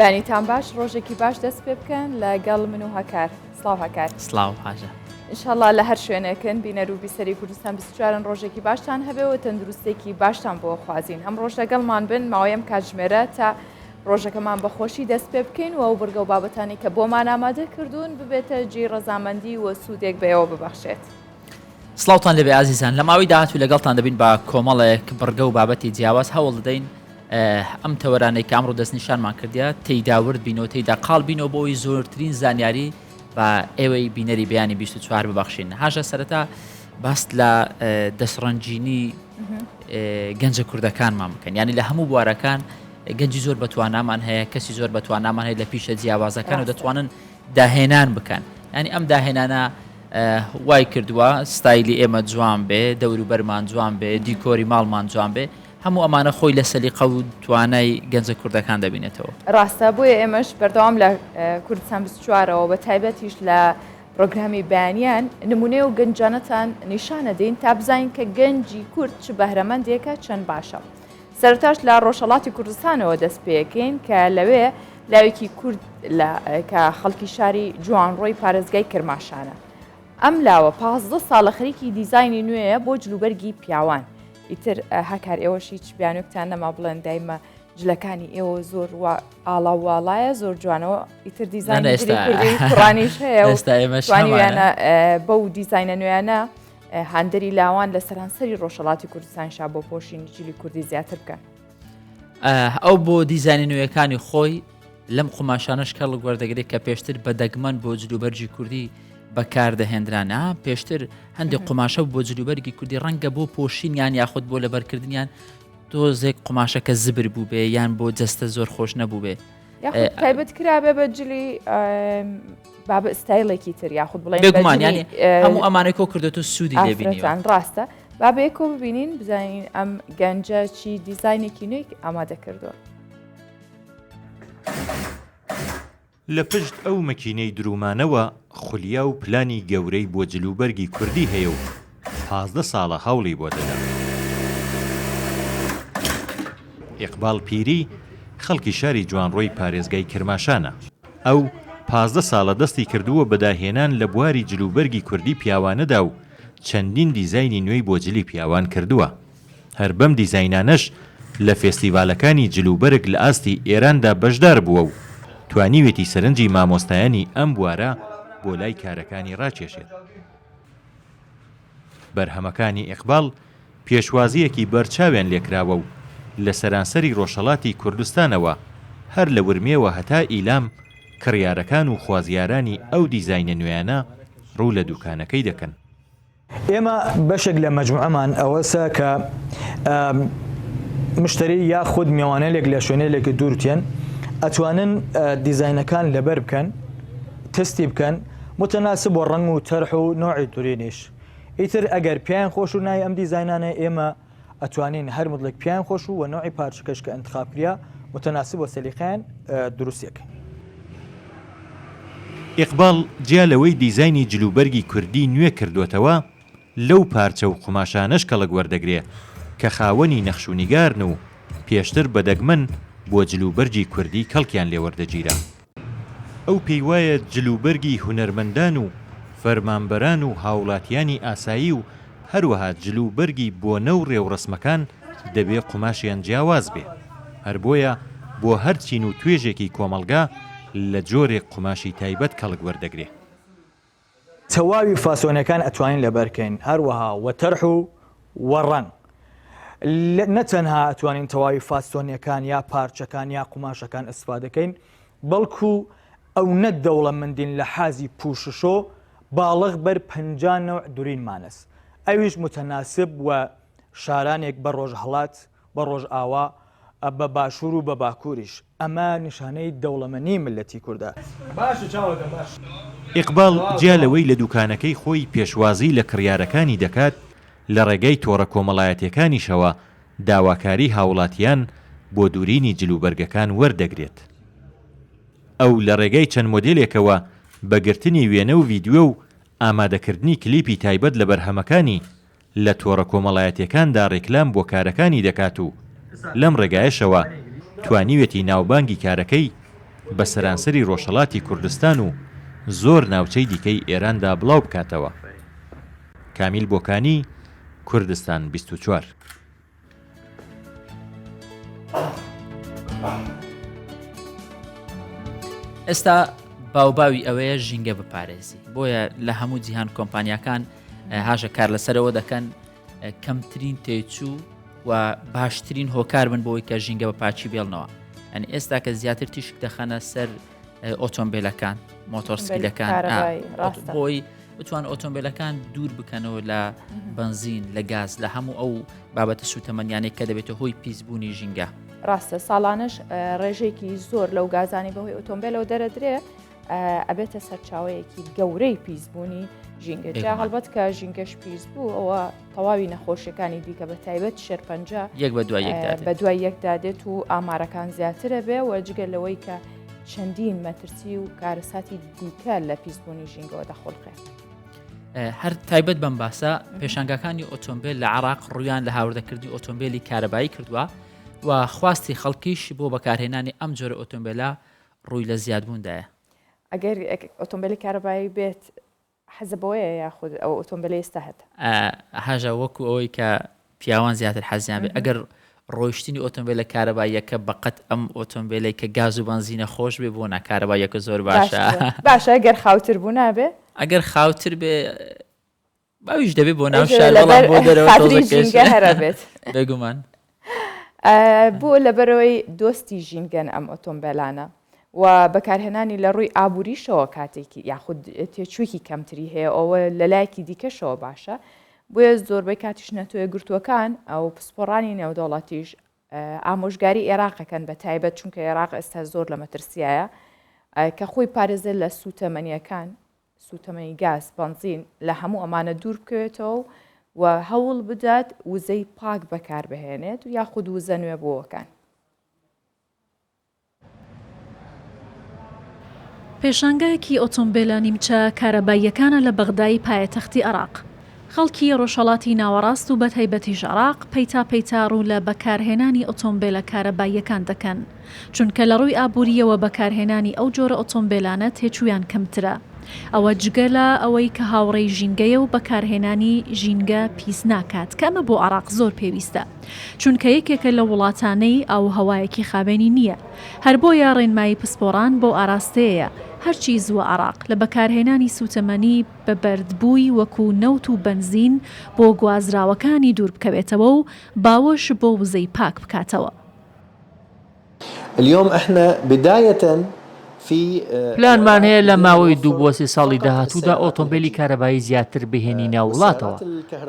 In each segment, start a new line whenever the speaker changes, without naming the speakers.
بەیانیتان باش ڕۆژێکی باش دەست پێ بکەن لەگەڵ من و هەکار سڵاو هەکار
سڵاو هاژە.
ئینشاڵڵا لە هەر شوێنێکن بینەر و بیسەری کوردستان 24 ڕۆژێکی باشتان هەبێ و تەندروستێکی باشتان بۆ خوازین ئەم ڕۆژ لەگەڵمان بن ماوەی ئەم کاتژمێرە تا ڕۆژەکەمان بە خۆشی دەست پێ بکەین و ئەو بڕگە و بابەتانی کە بۆمان ئامادە کردوون ببێتە جێی ڕەزامەندی و سوودێک بە ئێوە ببەخشێت.
سڵاوتان لێبێ ئازیزان لە ماوەی داهاتوو لەگەڵتان دەبین بە کۆمەڵێک بڕگە و بابەتی جیاواز هەوڵ دەدەین ئەم تەوەرانەی کە ئەمڕۆ دەستنیشانمان کردیە تێیدا ورد بینەوە تێیدا قاڵ بینەوە بۆ ئەوەی زۆرترین زانیاری بە ئێوەی بینەری بەیانی 24 ببەخشین هاژە سەرەتا باست لە دەستڕەنگینی گەنجە کوردەکانمان بکەن یعنی لە هەموو بوارەکان گەنجی زۆر بەتوانامان هەیە کەسی زۆر بەتوانامان هەیە لە پیشە جیاوازەکان و دەتوانن داهێنان بکەن ینی ئەم داهێنانە وای کردووە ستایلی ئێمە جوان بێ دەوروبەرمان جوان بێ دیکۆری ماڵمان جوان بێ هەموو ئەمانە خۆی لە سەلیقە و توانای گەنجە کوردەکان دەبینێتەوە.
ڕاستە، بۆیە ئێمەش بەردەوام لە کوردستان 24ەوە بە تایبەتیش لە پرۆگرامی بەیانیان نمونەی ئەو گەنجانەتان نیشانەدەین تا بزانین کە گەنجی کورد چ بەهرەمەندێکە چەند باشە. سەرەتاش لە ڕۆژهەڵاتی کوردستانەوە دەست پێکەین کە لەوێ لاوێکی کورد لە کە خەڵکی شاری جوانڕۆی پارێزگای کرماشانە. ئەم لاوە 15 ساڵە خەریکی دیزاینی نوێیە بۆ جلوبەرگی پیاوان. ئیتر هەکار ئێوەش هیچ بیانوێکتان نەما بڵێن دایمە جلەکانی ئێوە زۆر وا ئاڵا و واڵایە زۆر جوانەوە ئیتر دیزاین کوڕانیش هەیە توانیویانە بەو دیزاینە نوێیانە هاندەری لاوان لە سەرانسەری ڕۆژهەڵاتی کوردستان شا بۆ پۆشینی جلی کوردی زیاتر بکەن.
ئەو بۆ دیزاینە نوێیەکانی خۆی لەم قوماشانەش کەڵک وەردەگرێت کە پێشتر بە دەگمەن بۆ جلوبەرگی کوردی بەکاردەهێنران پێشتر هەندێک قوماشە بۆ جلوبەرگی کوردی ڕەنگە بۆ پۆشینیان یاخود بۆ لەبەرکردنیان تۆزێک قوماشەکە زبر بوو بێ یان بۆ جەستە زۆر خۆش نەبوو بێ
تایبەت کرابێ بە جلی بابە ستایلێکی تر یاخود بڵێ
بێگومان ینی هەموو ئەمانەی کۆ کردێت و سوودی لێبینیان
ڕاستە با بەیەکەوە ببینین بزانین ئەم گەنجە چی دیزاینێکی نوێی ئامادە کردووە.
لە پشت ئەو مەکینەی دروومانەوە خولیا و پلانی گەورەی بۆ جلوبەرگی کوردی هەیە و 15 ساڵە هەوڵی بۆ دەدا. ئیقباڵ پیری خەڵکی شاری جوانڕۆی پارێزگای کرماشانە. ئەو 15 ساڵە دەستی کردووە بە داهێنان لە بواری جلوبەرگی کوردی پیاوانەدا و چەندین دیزاینی نوێی بۆ جلی پیاوان کردووە. هەر بەم دیزاینانەش لە فێستیڤالەکانی جلوبەرگ لە ئاستی ئێراندا بەشدار بووە و توانیوێتی سەرنجی مامۆستایانی ئەم بوارە بۆ لای کارەکانی ڕاکێشێت. بەرهەمەکانی ئیقباڵ پێشوازییەکی بەرچاویان لێکراوە و لە سەرانسەری ڕۆژهەڵاتی کوردستانەوە هەر لە ورمێوە هەتا ئیلام کڕیارەکان و خوازیارانی ئەو دیزاینە نوێیانە ڕوو لە دوکانەکەی دەکەن.
ئێمە بەشێک لە مەجموعەمان ئەوەسە کە مشتری یاخود مێوانەلێک لە شوێنێلێکی دوور تێن ئەتوانن دیزاینەکان لەبەر بکەن تستی بکەن متەناسب بۆ ڕەنگ و تەرح و نوعی دورینیش ئیتر ئەگەر پێیان خۆش و نای ئەم دیزاینانە ئێمە ئەتوانین هەر مدلێک پیان خۆش و وە نوعی پارچەکەش کە انتخاب کریا متناسب وە سەلیقەیان دروستیەکەین.
ئیقباڵ جیا لەوەی دیزاینی جلوبەرگی کوردی نوێ کردۆتەوە، لەو پارچە و قوماشانەش کەڵک وەردەگرێ کە خاوەنی نەخش و نیگارن و پێشتر بە دەگمەن بۆ جلوبەرگی کوردی کەڵکیان لێ وەردەگیرا. ئەو پێیوایە جلوبەرگی هونەرمەندان و فەرمانبەران و هاوڵاتیانی ئاسایی و هەروەها جلوبەرگی بۆنە و رێوڕەسمەکان دەبێ قوماشیان جیاواز بێ، هەر بۆیە بۆ هەر چین و توێژێکی کۆمەڵگا لە جۆرێک قوماشی تایبەت کەڵک وەردەگرێ.
تەواوی فاسۆنەکان ئەتوانین لەبەر کەین هەروەها وە تەرح و وە ڕەنگ نە تەنها ئەتوانین تەواوی فاسۆنەکان یا پارچەکان یا قوماشەکان ئیسفادەکەین بەڵکو ئەو نە دەوڵەمەندین لە حازی پوششۆ باڵغ بەر 50 نەوع دورینمانەس ئەویش متەناسب وە شارانێک بە ڕۆژهەڵات بە ڕۆژئاوا، بە باشوور و بە باکووریش. ئەمە نیشانەی دەوڵەمەنیی میللەتی کوردە.
ئیقباڵ جیا لەوەی لە دوکانەکەی خۆی پێشوازی لە کڕیارەکانی دەکات، لە ڕێگای تۆڕە کۆمەڵایەتییەکانیشەوە داواکاری هاوڵاتیان بۆ دورینی جلوبەرگەکان وەردەگرێت. ئەو لە ڕێگای چەند مۆدێلێکەوە بە گرتنی وێنە و ڤیدیۆ و ئامادەکردنی کلیپی تایبەت لە بەرهەمەکانی لە تۆڕە کۆمەڵایەتیەکاندا ڕیکلام بۆ کارەکانی دەکات و لەم ڕێگایەشەوە توانیوێتی ناوبانگی کارەکەی بە سەرانسەری ڕۆژهەڵاتی کوردستان و زۆر ناوچەی دیکەی ئێراندا بڵاو بکاتەوە. کامیل بۆکانی، کوردستان 24.
ئێستا باوباوی ئەوەیە ژینگە بپارێزی بۆیە لە هەموو جیهان کۆمپانیاکان هاژە کار لەسەرەوە دەکەن کەمترین تێچوو و باشترین هۆکار بن بۆی کە ژینگە بە پاچی بێڵنەوە ئەنی ئێستا کە زیاتر تیشک دەخەنە سەر ئۆتۆمبیلەکان مۆتۆرسکیلەکان بۆی بتوان ئۆتۆمبیلەکان دوور بکەنەوە لە بنزین لە گاز لە هەموو ئەو بابەتە سوتەمەنیانەی کە دەبێتە هۆی پیسبوونی ژینگە.
ڕاستە ساڵانەش ڕێژەیەکی زۆر لەو گازانی بەهۆی ئۆتۆمبیلەوە دەرەدرێ ئەبێتە سەرچاوەیەکی گەورەی پیسبوونی ژینگە جا هەڵبەت کە ژینگەش پیس بوو ئەوە تەواوی نەخۆشیەکانی دیکە بە تایبەت شێرپەنجە
یەک بە دوای یەکدا
بە دوای یەکدا دێت و ئامارەکان زیاترە بێ و جگە لەوەی کە چەندین مەترسی و کارەساتی دیکە لە پیسبوونی ژینگەوە دەخوڵقێ.
هەر تایبەت بەم باسە پێشانگاکانی ئۆتۆمبیل لە عراق ڕویان لە هاوردەکردنی ئۆتۆمبیلی کارەبایی کردووە و خواستی خەڵکیش بۆ بەکارهێنانی ئەم جۆرە ئۆتۆمبیلە ڕووی لە زیادبووندایە.
ئەگەر ئۆتۆمبیلی کارەبایی بێت حەزە بەوەیە یاخود ئەو ئۆتۆمبیلی ئێستا هەتە؟
هاژە وەکو ئەوەی کە پیاوان زیاتر حەزیان بێ ئەگەر ڕۆیشتنی ئۆتۆمبیلە کارەباییەکە بەقەت ئەم ئۆتۆمبیلەی کە گاز و بەنزینە خۆش بێ بۆ نا کارەباییەکە زۆر باشە.
باشە گەر خاوتر بوو نابێ؟
ئەگەر خاوتر بێ باویش دەبێ بۆ ناو شار بەڵام بۆ دەرەوە
ژینگە هەرە بێت.
بێگومان.
بۆ لەبەرەوەی دۆستی ژینگەن ئەم ئۆتۆمبیلانە و بەکارهێنانی لە ڕووی ئابووریشەوە کاتێکی یاخود تێچوویەکی کەمتری هەیە ئەوە لەلایەکی دیکەشەوە باشە بۆیە زۆربەی کاتیش نەتەوەیەکگرتووەکان و پسپۆڕانی نێودەوڵەتیش ئامۆژگاری ئێراقەکەن بە تایبەت چونکە ئێراق ئێستا زۆر لە مەترسیایە کە خۆی پارێزێت لە سووتەمەنیەکان سووتەمەنی گاز بەنزین لە هەموو ئەمانە دوور بکەوێتەوە و هەوڵ بدات وزەی پاک بەکاربهێنێت و یاخود وزە نوێبووەکان.
پێشانگایەکی ئۆتۆمبێلە نیمچە کارەباییەکانە لە بەغدای پایەتەختی عێراق. خەڵکی ڕۆژهەڵاتی ناوەڕاست و بەتایبەتیش عێراق پەیتا پەیتا ڕوو لە بەکارهێنانی ئۆتۆمبێلە کارەباییەکان دەکەن، چونکە لە ڕووی ئابوورییەوە بەکارهێنانی ئەو جۆرە ئۆتۆمبێلانە تێچوویان کەمترە. ئەوە جگە لە ئەوەی کە هاوڕێی ژینگەیە و بەکارهێنانی ژینگە پیس ناکات، کە ئەمە بۆ عێراق زۆر پێویستە. چونکە یەکێکە لەو وڵاتانەی ئاووهەوایەکی خاوێنی نییە، هەر بۆیە ڕێنمایی پسپۆڕان بەو ئاراستەیەیە هەرچی زووە عێراق لە بەکارهێنانی سووتەمەنی بە بەردبووی وەکو نەوت و بەنزین بۆ گوازراوەکانی دووربکەوێتەوە و باوەش بۆ وزەی پاک بکاتەوە.
اليوم احنا بداية في
پلانمان هەیە لە ماوەی دوو بۆ سێ ساڵی داهاتوودا ئۆتۆمبێلی کارەبایی زیاتر بهێنینە وڵاتەوە.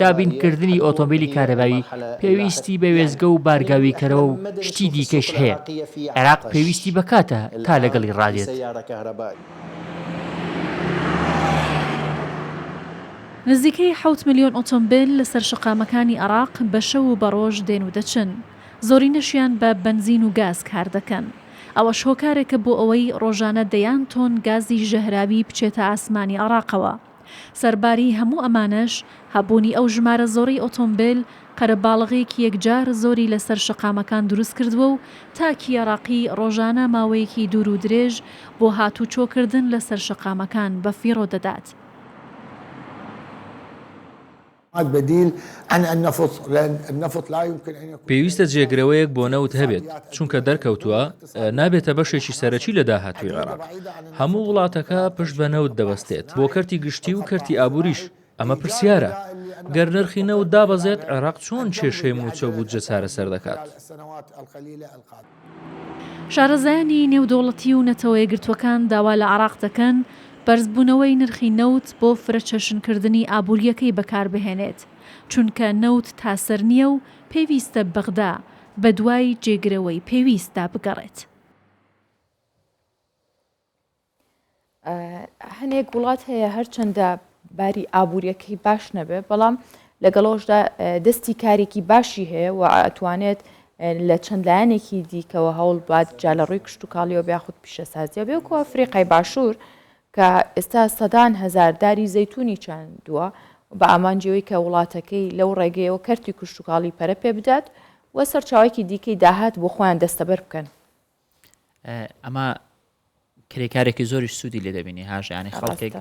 دابینکردنی ئۆتۆمبێلی کارەبایی پێویستی بە وێستگە و بارگاویکەرەوە و شتی دیکەش هەیە. عێراق پێویستی بە کاتە تا لەگەڵی ڕادێت.
نزیکەی حەوت ملیۆن ئۆتۆمبێل لەسەر شەقامەکانی عێراق بە شەو و بە ڕۆژ دێن و دەچن. زۆرینەشیان بە بەنزین و گاز کار دەکەن، ئەوەش هۆکارێکە بۆ ئەوەی ڕۆژانە دەیان تۆن گازی ژەهراوی بچێتە ئاسمانی عێراقەوە. سەرباری هەموو ئەمانەش، هەبوونی ئەو ژمارە زۆرەی ئۆتۆمبێل، قەرەباڵغییەکی یەکجار زۆری لەسەر شەقامەکان دروستکردووە و تاکی عێراقی ڕۆژانە ماوەیەکی دوور و درێژ بۆ هاتووچۆکردن لەسەر شەقامەکان بەفیڕۆ دەدات.
پێویستە جێگرەوەیەک بۆ نەوت هەبێت، چونکە دەرکەوتووە نابێتە بەشێکی سەرەکی لە داهاتووی عێراق. هەموو وڵاتەکە پشت بە نەوت دەبەستێت، بۆ کەرتی گشتی و کەرتی ئابووریش. ئەمە پرسیارە، گەر نرخی نەوت دابەزێت، عێراق چۆن کێشەی مووچە و بودجە چارەسەر دەکات؟
شارەزایانی نێودەوڵەتی و نەتەوەیەکگرتووەکان داوا لە عێراق دەکەن بەرزبوونەوەی نرخی نەوت بۆ فرەچەشنکردنی ئابوورییەکەی بەکاربهێنێت، چونکە نەوت تاسەر نییە و پێویستە بەغدا بەدوای جێگرەوەی پێویستدا بگەڕێت.
هەنێک وڵات هەیە هەرچەندە باری ئابوووریەکەی باش نەبێ بەڵام لەگەڵەوەشدا دەستی کارێکی باشی هەیە و ئەتوانێت لە چەند لایەنێکی دیکەوە هەوڵ بات جا لە ڕووی کشتتوکاڵیەوە یاخود پیشەسازیە بێ وەکو ئەفریقای باشوور کە ئێستا سەدان هەزار داری زەیتونی چاندووە بە ئامانجیەوەی کە وڵاتەکەی لەو ڕێگەیەوە کەرتی کشتتوکاڵی پەرە پێ بدات و سەرچاوەیەکی دیکەی داهات بۆ خۆیان دەستەبەر بکەن.
ئەمە. کرێکارێکی زۆریش سوودی لێ دەبینی هاژیانی خەڵکێک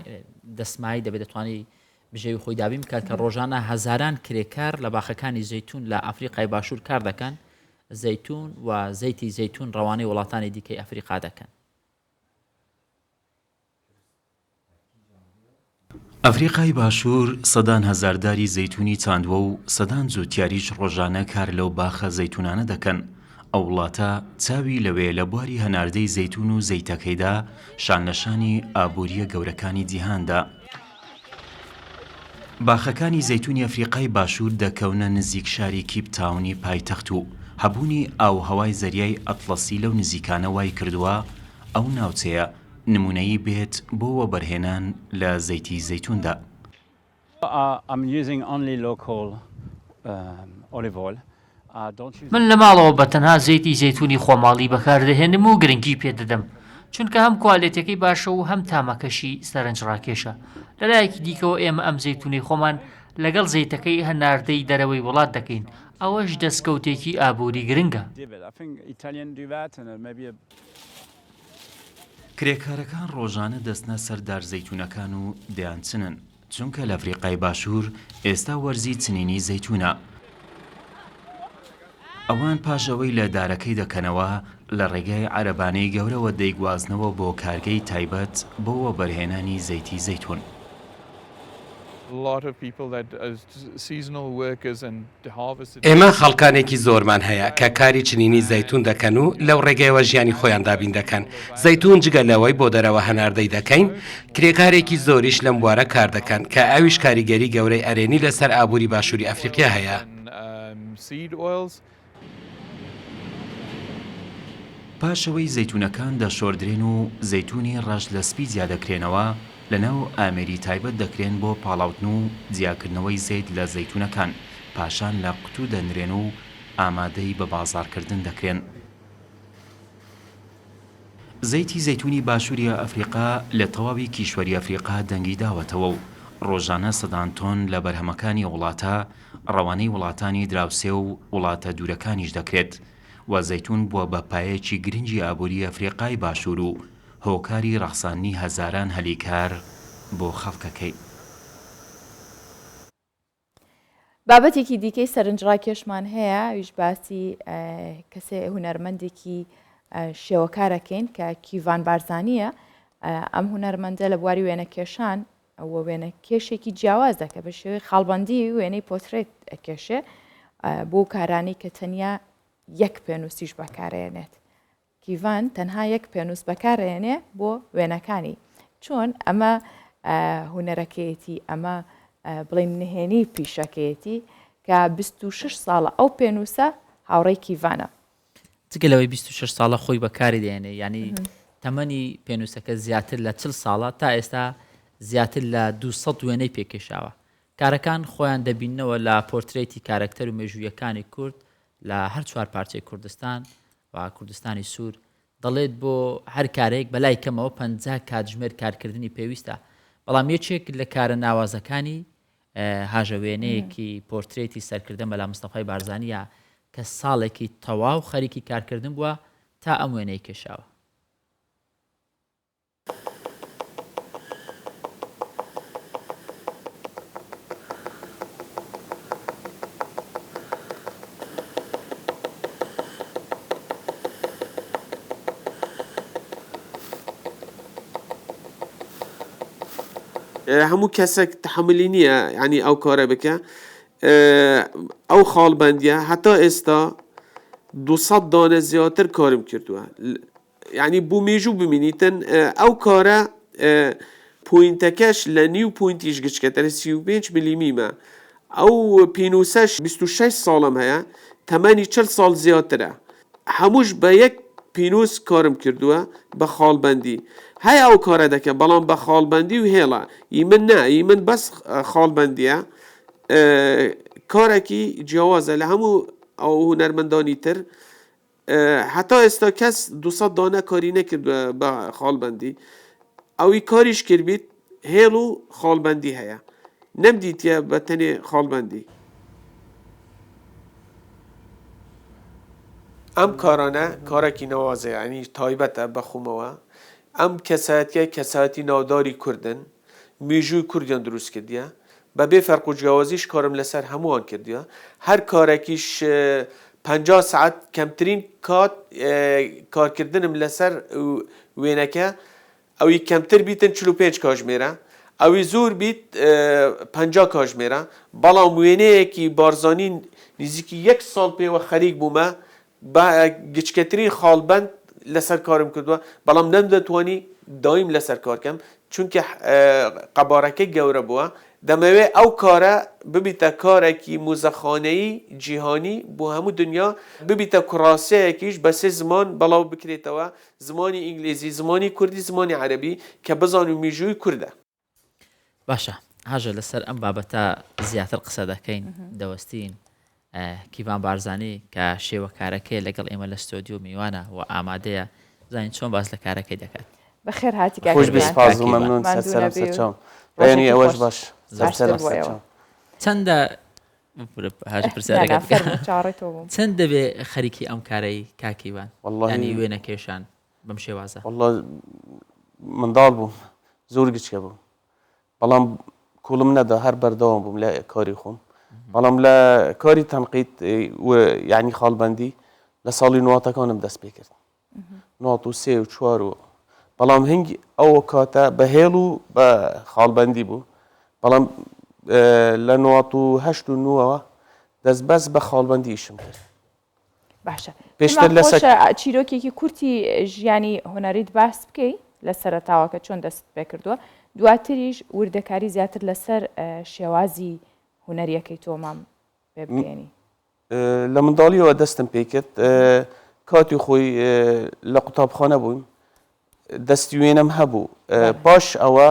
دەسمایی دەبێت دەتوانانی بژێوی خۆی دابین بکات کە ڕۆژانە هەزاران کرێکار لە باخەکانی زەیتون لە ئەفریقای باشوور کار دەکەن زەیتون و زەیتی زەیتون ڕەوانەی وڵاتانی دیکەی ئەفریقا دەکەن.
ئەفریقای باشوور سەدان هەزار داری زەیتوونی چاندووە و سەدان جووتیاریش ڕۆژانە کار لەو باخە زەیتوونانە دەکەن، ئەو وڵاتە چاوی لەوەیە لە بواری هەناردەی زەیتوون و زەیتەکەیدا شان لە شانی ئابوورییە گەورەکانی جیهاندا. باخەکانی زەیتوونی ئەفریقای باشوور دەکەونە نزیک شاری کیپ تاونی پایتەخت و هەبوونی ئاووهەوای زەریای ئەتڵەسی لەو نزیکانە وایکردووە ئەو ناوچەیە نموونەیی بێت بۆ وەبەرهێنان لە زەیتی زەیتووندا.
من لە ماڵەوە بە تەنها زەیتی زەیتوونی خۆماڵی بەکاردەهێنم و گرنگی پێدەدەم، چونکە هەم کوالێتیەکەی باشە و هەم تامەکەشی سەرنجڕاکێشە، لەلایەکی دیکەوە ئێمە ئەم زەیتوونەی خۆمان لەگەڵ زەیتەکەی هەناردەی دەرەوەی وڵات دەکەین، ئەوەش دەستکەوتێکی ئابووری گرنگە.
کرێکارەکان ڕۆژانە دەچنە سەر دار زەیتوونەکان و دەیانچنن، چونکە لە ئەفریقای باشوور ئێستا وەرزی چنینی زەیتوونە. ئەوان پاش ئەوەی لە دارەکەی دەکەنەوە، لە ڕێگای عەرەبانەی گەورەوە دەیگوازنەوە بۆ کارگەی تایبەت بۆ وەبەرهێنانی زەیتی زەیتوون.
ئێمە خەڵکانێکی زۆرمان هەیە کە کاری چنینی زەیتوون دەکەن و لەو ڕێگەیەوە ژیانی خۆیان دابین دەکەن. زەیتوون جگە لەوەی بۆ دەرەوە هەناردەی دەکەین، کرێکارێکی زۆریش لەم بوارە کار دەکەن کە ئەویش کاریگەری گەورەی ئەرێنی لەسەر ئابووری باشووری ئەفریقیا هەیە.
پاش ئەوەی زەیتوونەکان دەشۆردرێن و زەیتوونی ڕەش لە سپی جیادەکرێنەوە، لەناو ئامێری تایبەت دەکرێن بۆ پاڵاوتن و جیاکردنەوەی زەیت لە زەیتوونەکان، پاشان لە قوتوو دەنرێن و ئامادەی بە بازاڕکردن دەکرێن. زەیتی زەیتوونی باشووری ئەفریقا لە تەواوی کیشوەری ئەفریقا دەنگی داوەتەوە و ڕۆژانە سەدان تۆن لە بەرهەمەکانی ئەو وڵاتە ڕەوانەی وڵاتانی دراوسێ و وڵاتە دوورەکانیش دەکرێت و زەیتوون بووە بە پایەیەکی گرنگی ئابووری ئەفریقای باشوور و هۆکاری ڕەخساندنی هەزاران هەلی کار بۆ خەڵکەکەی.
بابەتێکی دیکەی سەرنجڕاکێشمان هەیە ئەویش باسی کەسێ هونەرمەندێکی شێوەکارەکەین کە کیڤان بارزانیە ئەم هونەرمەندە لە بواری وێنەکێشان و وێنە کێشێکی جیاواز دەکە بە شێوەی خاڵبندی وێنەی پۆترێت ئەکێشێ بۆ کارانی کە تەنیا یەک پێنووسیش بەکارێنێت کیڤان تەنها یەک پێنووس بەکارئەیەنێ بۆ وێنەکانی چۆن ئەمە هونەرەکەیەتی ئەمە بڵێن نهێنی پیشەکەیەتی کە 26 ساڵە ئەو پێنووسە هاوڕێی کیڤانە.
جگە لەوەی 26 ساڵە خۆی بەکاری دێنێ ینی تەمەنی پێنووسەکە زیاتر لە چل ساڵە تا ئێستا زیاتر لە 200 وێنەی پێکێشاوە کارەکان خۆیان دەبینەوە لە پۆرترێتی کارەکتەر و مێژوویەکانی کورد لە هەر چوار پارچەی کوردستان و کوردستانی سوور دەڵێت بۆ هەر کارێک بەلای کەمەوە 50 کاتژمێر کارکردنی پێویستە بەڵام یەکێک لە کارە ناوازەکانی هاژە وێنەیەکی پۆرترێتی سەرکردە مەلا مستەفای بارزانیە کە ساڵێکی تەواو خەریکی کارکردن بووە تا ئەم وێنەی کێشاوە.
هەموو کەسێک تەحەمولی نییە یانی ئەو کارە بکە ئەو خاڵبەندیە هەتا ئێستا 200 دانە زیاتر کارم کردووە یانی بو مێژوو بمینیتن ئەو کارە پۆینتەکەش لە نیو پۆینتیش گچکەترە 35 ملیمیمە ئەو پینوسەش 26 ساڵم هەیە تەمەنی 40 ساڵ زیاترە هەمووش بە یەک پینوس کارم کردووە بە خاڵبەندی هەیە ئەو کارە دەکە بەڵام بە خاڵبەندی و هێڵە ئی من نا ئی من بەس خاڵبەندیە کارێکی جیاوازە لە هەموو ئەو هونەرمەندانی تر هەتا ئێستا کەس 200 دانە کاری نەکردوە بە خاڵبەندی ئەوی کاریش کردبیت هێڵ و خاڵبەندی هەیە نەمدیتە بە تەنێ خاڵبەندی. ئەم کارانە کارێکی نەوازەیە یانی تایبەتە بە خۆمەوە. ئەم کەسایەتیە کەسایەتی ناوداری کوردن، مێژووی کوردیان دروست کردیە، بە بێ فەرق و جیاوازیش کارم لەسەر هەمووان کردیە، هەر کارەکیش 50 سەعات کەمترین کات کارکردنم لەسەر وێنەکە ئەوی کەمتر بیتن 45 کاژمێرە، ئەوی زۆر بیت 50 کاژمێرە، بەڵام وێنەیەکی بارزانی نزیکی یەک ساڵ پێوە خەریک بوومە بە گچکەترین خاڵبەند لەسەر کارم کردووە، بەڵام نەمدەتوانی دایم لەسەر کار کەم، چونکە قەبارەکەی گەورە بووە، دەمەوێت ئەو کارە ببیتە کارێکی موزەخانەیی جیهانی بۆ هەموو دنیا، ببیتە کوراسەیەکیش بە سێ زمان بڵاو بکرێتەوە، زمانی ئینگلیزی، زمانی کوردی، زمانی عەرەبی، کە بزانن مێژووی کوردە.
باشە هاژە لەسەر ئەم بابەتە زیاتر قسە دەکەین دەوەستین کیڤان بارزانی کە شێوەکارەکەی لەگەڵ ئێمە لە ستۆدیۆ میوانە و ئامادەیە زانین چۆن باس لە کارەکەی دەکات
بەخێر هاتی
کاک خۆش بی سپاس و مەمنون سەرسەرم سەرچاوم بەیانی ئەوەش باش سەرسەرم سەرچاوم
چەندە هاژە پرسیارەکە بکە. چەند دەبێ خەریکی ئەم کارەی کاکیوان ینی وێنە کێشان بەم شێوازە؟
وەڵا منداڵ بووم زۆر گچکە بووم بەڵام کوڵم نەدا هەر بەردەوام بووم لە کاری خۆم بەڵام لە کاری تەنقید یعنی خاڵبندی لە ساڵی نواتەکانم دەست پێ کرد نوات و سێ و چوار و بەڵام هەنگ ئەو کاتە بە هێڵ و بە خاڵبندی بوو بەڵام لە نوات و هەشت و نووەوە دەست بەس بە خاڵبندی ئیشم کرد
باشە پێشتر لە چیرۆکێکی کورتی ژیانی هونەریت باس بکەی لە سەرەتاوە کە چۆن دەست پێ کردووە دواتریش وردەکاری زیاتر لەسەر شێوازی هونەریەکەی تۆمام پێ بگەێنی.
لە منداڵیەوە دەستم پێ کرد کاتی خۆی لە قوتابخانە بووین دەستی وێنەم هەبوو پاش ئەوە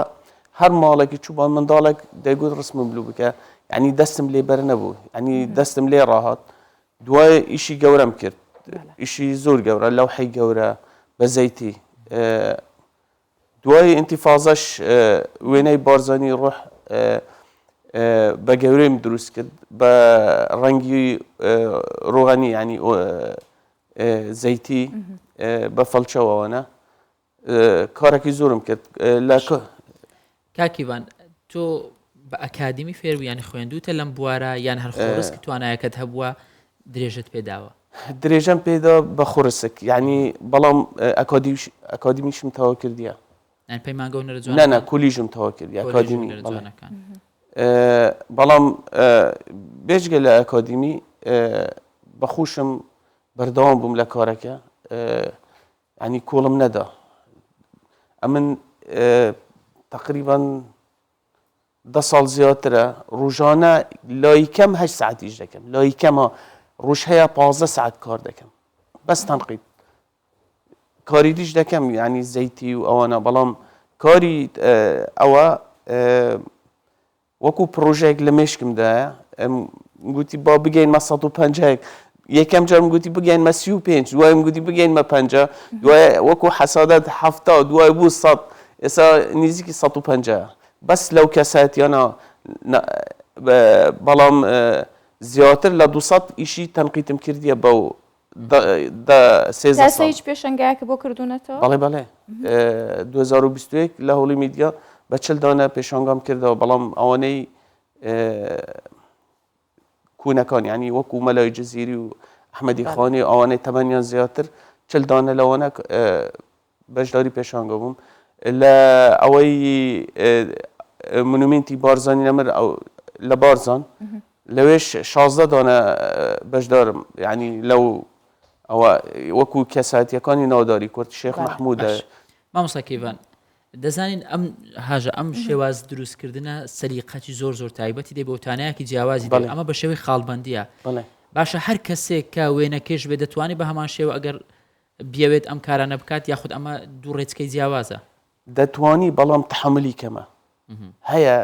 هەر ماڵێکی چووبان منداڵێک دەیگوت ڕسمم بلو بکە یعنی دەستم لێ بەر نەبوو یعنی دەستم لێ ڕاهات دوای ئیشی گەورەم کرد ئیشی زۆر گەورە لەوحەی گەورە بە زەیتی دوای ئینتیفازەش وێنەی بارزانی ڕۆح بە گەورەیم دروست کرد بە ڕەنگی ڕۆغەنی ینی زەیتی بە فەڵچەوەوەە کارێکی زۆرم کرد لە
کاک ئیڤان تۆ بە ئەکادیمی فێر بووی یانی خوێندووتە لەم بوارە یان هەر خۆڕسک توانایەکەت هەبووە درێژەت پێداوە؟
درێژەم پێدا بە خۆڕسک یعنی بەڵام ئەکادیمیشم تەواو کردیە.
یان پەیمانگە هونەرە جوانەکان؟
نا نا کۆلیژم تەواو کردیە ئەکادیمی بەڵێ. بەڵام بێجگە لە ئەکادیمی بەخۆشم بەردەوام بووم لە کارەکە یانی کۆڵم نەدا ئەمن تقریبان دە ساڵ زیاترە ڕۆژانە لای کەم هەشت ساعتیش دەکەم لای کەمە ڕۆژ هەیە پازدە ساعت کار دەکەم بەس تەنقید کاری دیش دەکەم ینی زەیتی و ئەوانە بەڵام کاری ئەوە وەکو پڕۆژەیەک لە مێشکمدایە گوتی با بگەینمە 150 یەکەم جارم گوتی بگەینمە 35 دوای گوتی بگەینمە 50 دوای وەکو حەسادات هەفتا دوای بوو 100 ئێستا نزیکی 150 بەس لەو کەسایەتیانە بەڵام زیاتر لە 200 ئیشی تەنقیتم کردیە بەو دە 13
ساڵ هیچ پێشەنگایەکە بۆ کردوونەتەوە؟
بەڵێ بەڵێ 2021 لە هۆڵی میدیا بە چل دانە پێشانگام کردەوە بەڵام ئەوانەی کونەکان ینی وەکو مەلای جززیری و ئەحمەدی خانی و ئەوانەی تەمەنیان زیاتر چل دانە لەوانە بەشداری پێشانگە بووم لە ئەوەی مونومێنتی بارزانی نەمر لە بارزان لەوێش 16 دانە بەشدارم یعنی لەو ئەوە وەکو کەسایەتیەکانی ناوداری کورد شێخ مەحموودە
مامۆستا کەیڤان دەزانین ئەم هاژە ئەم شێواز دروستکردنە سەلیقەتی زۆر زۆر تایبەتی دێ بۆ تانایەکی جیاوازی بەڵێ ئەمە بە شێوەی خاڵبندیە باشە هەر کەسێک کە وێنەکێش بێ دەتوانێت بە هەمان شێوە ئەگەر بیەوێت ئەم کارانە بکات یاخود ئەمە دوو ڕێچکەی جیاوازە؟
دەتوانی بەڵام تەحەمولی کەمە هەیە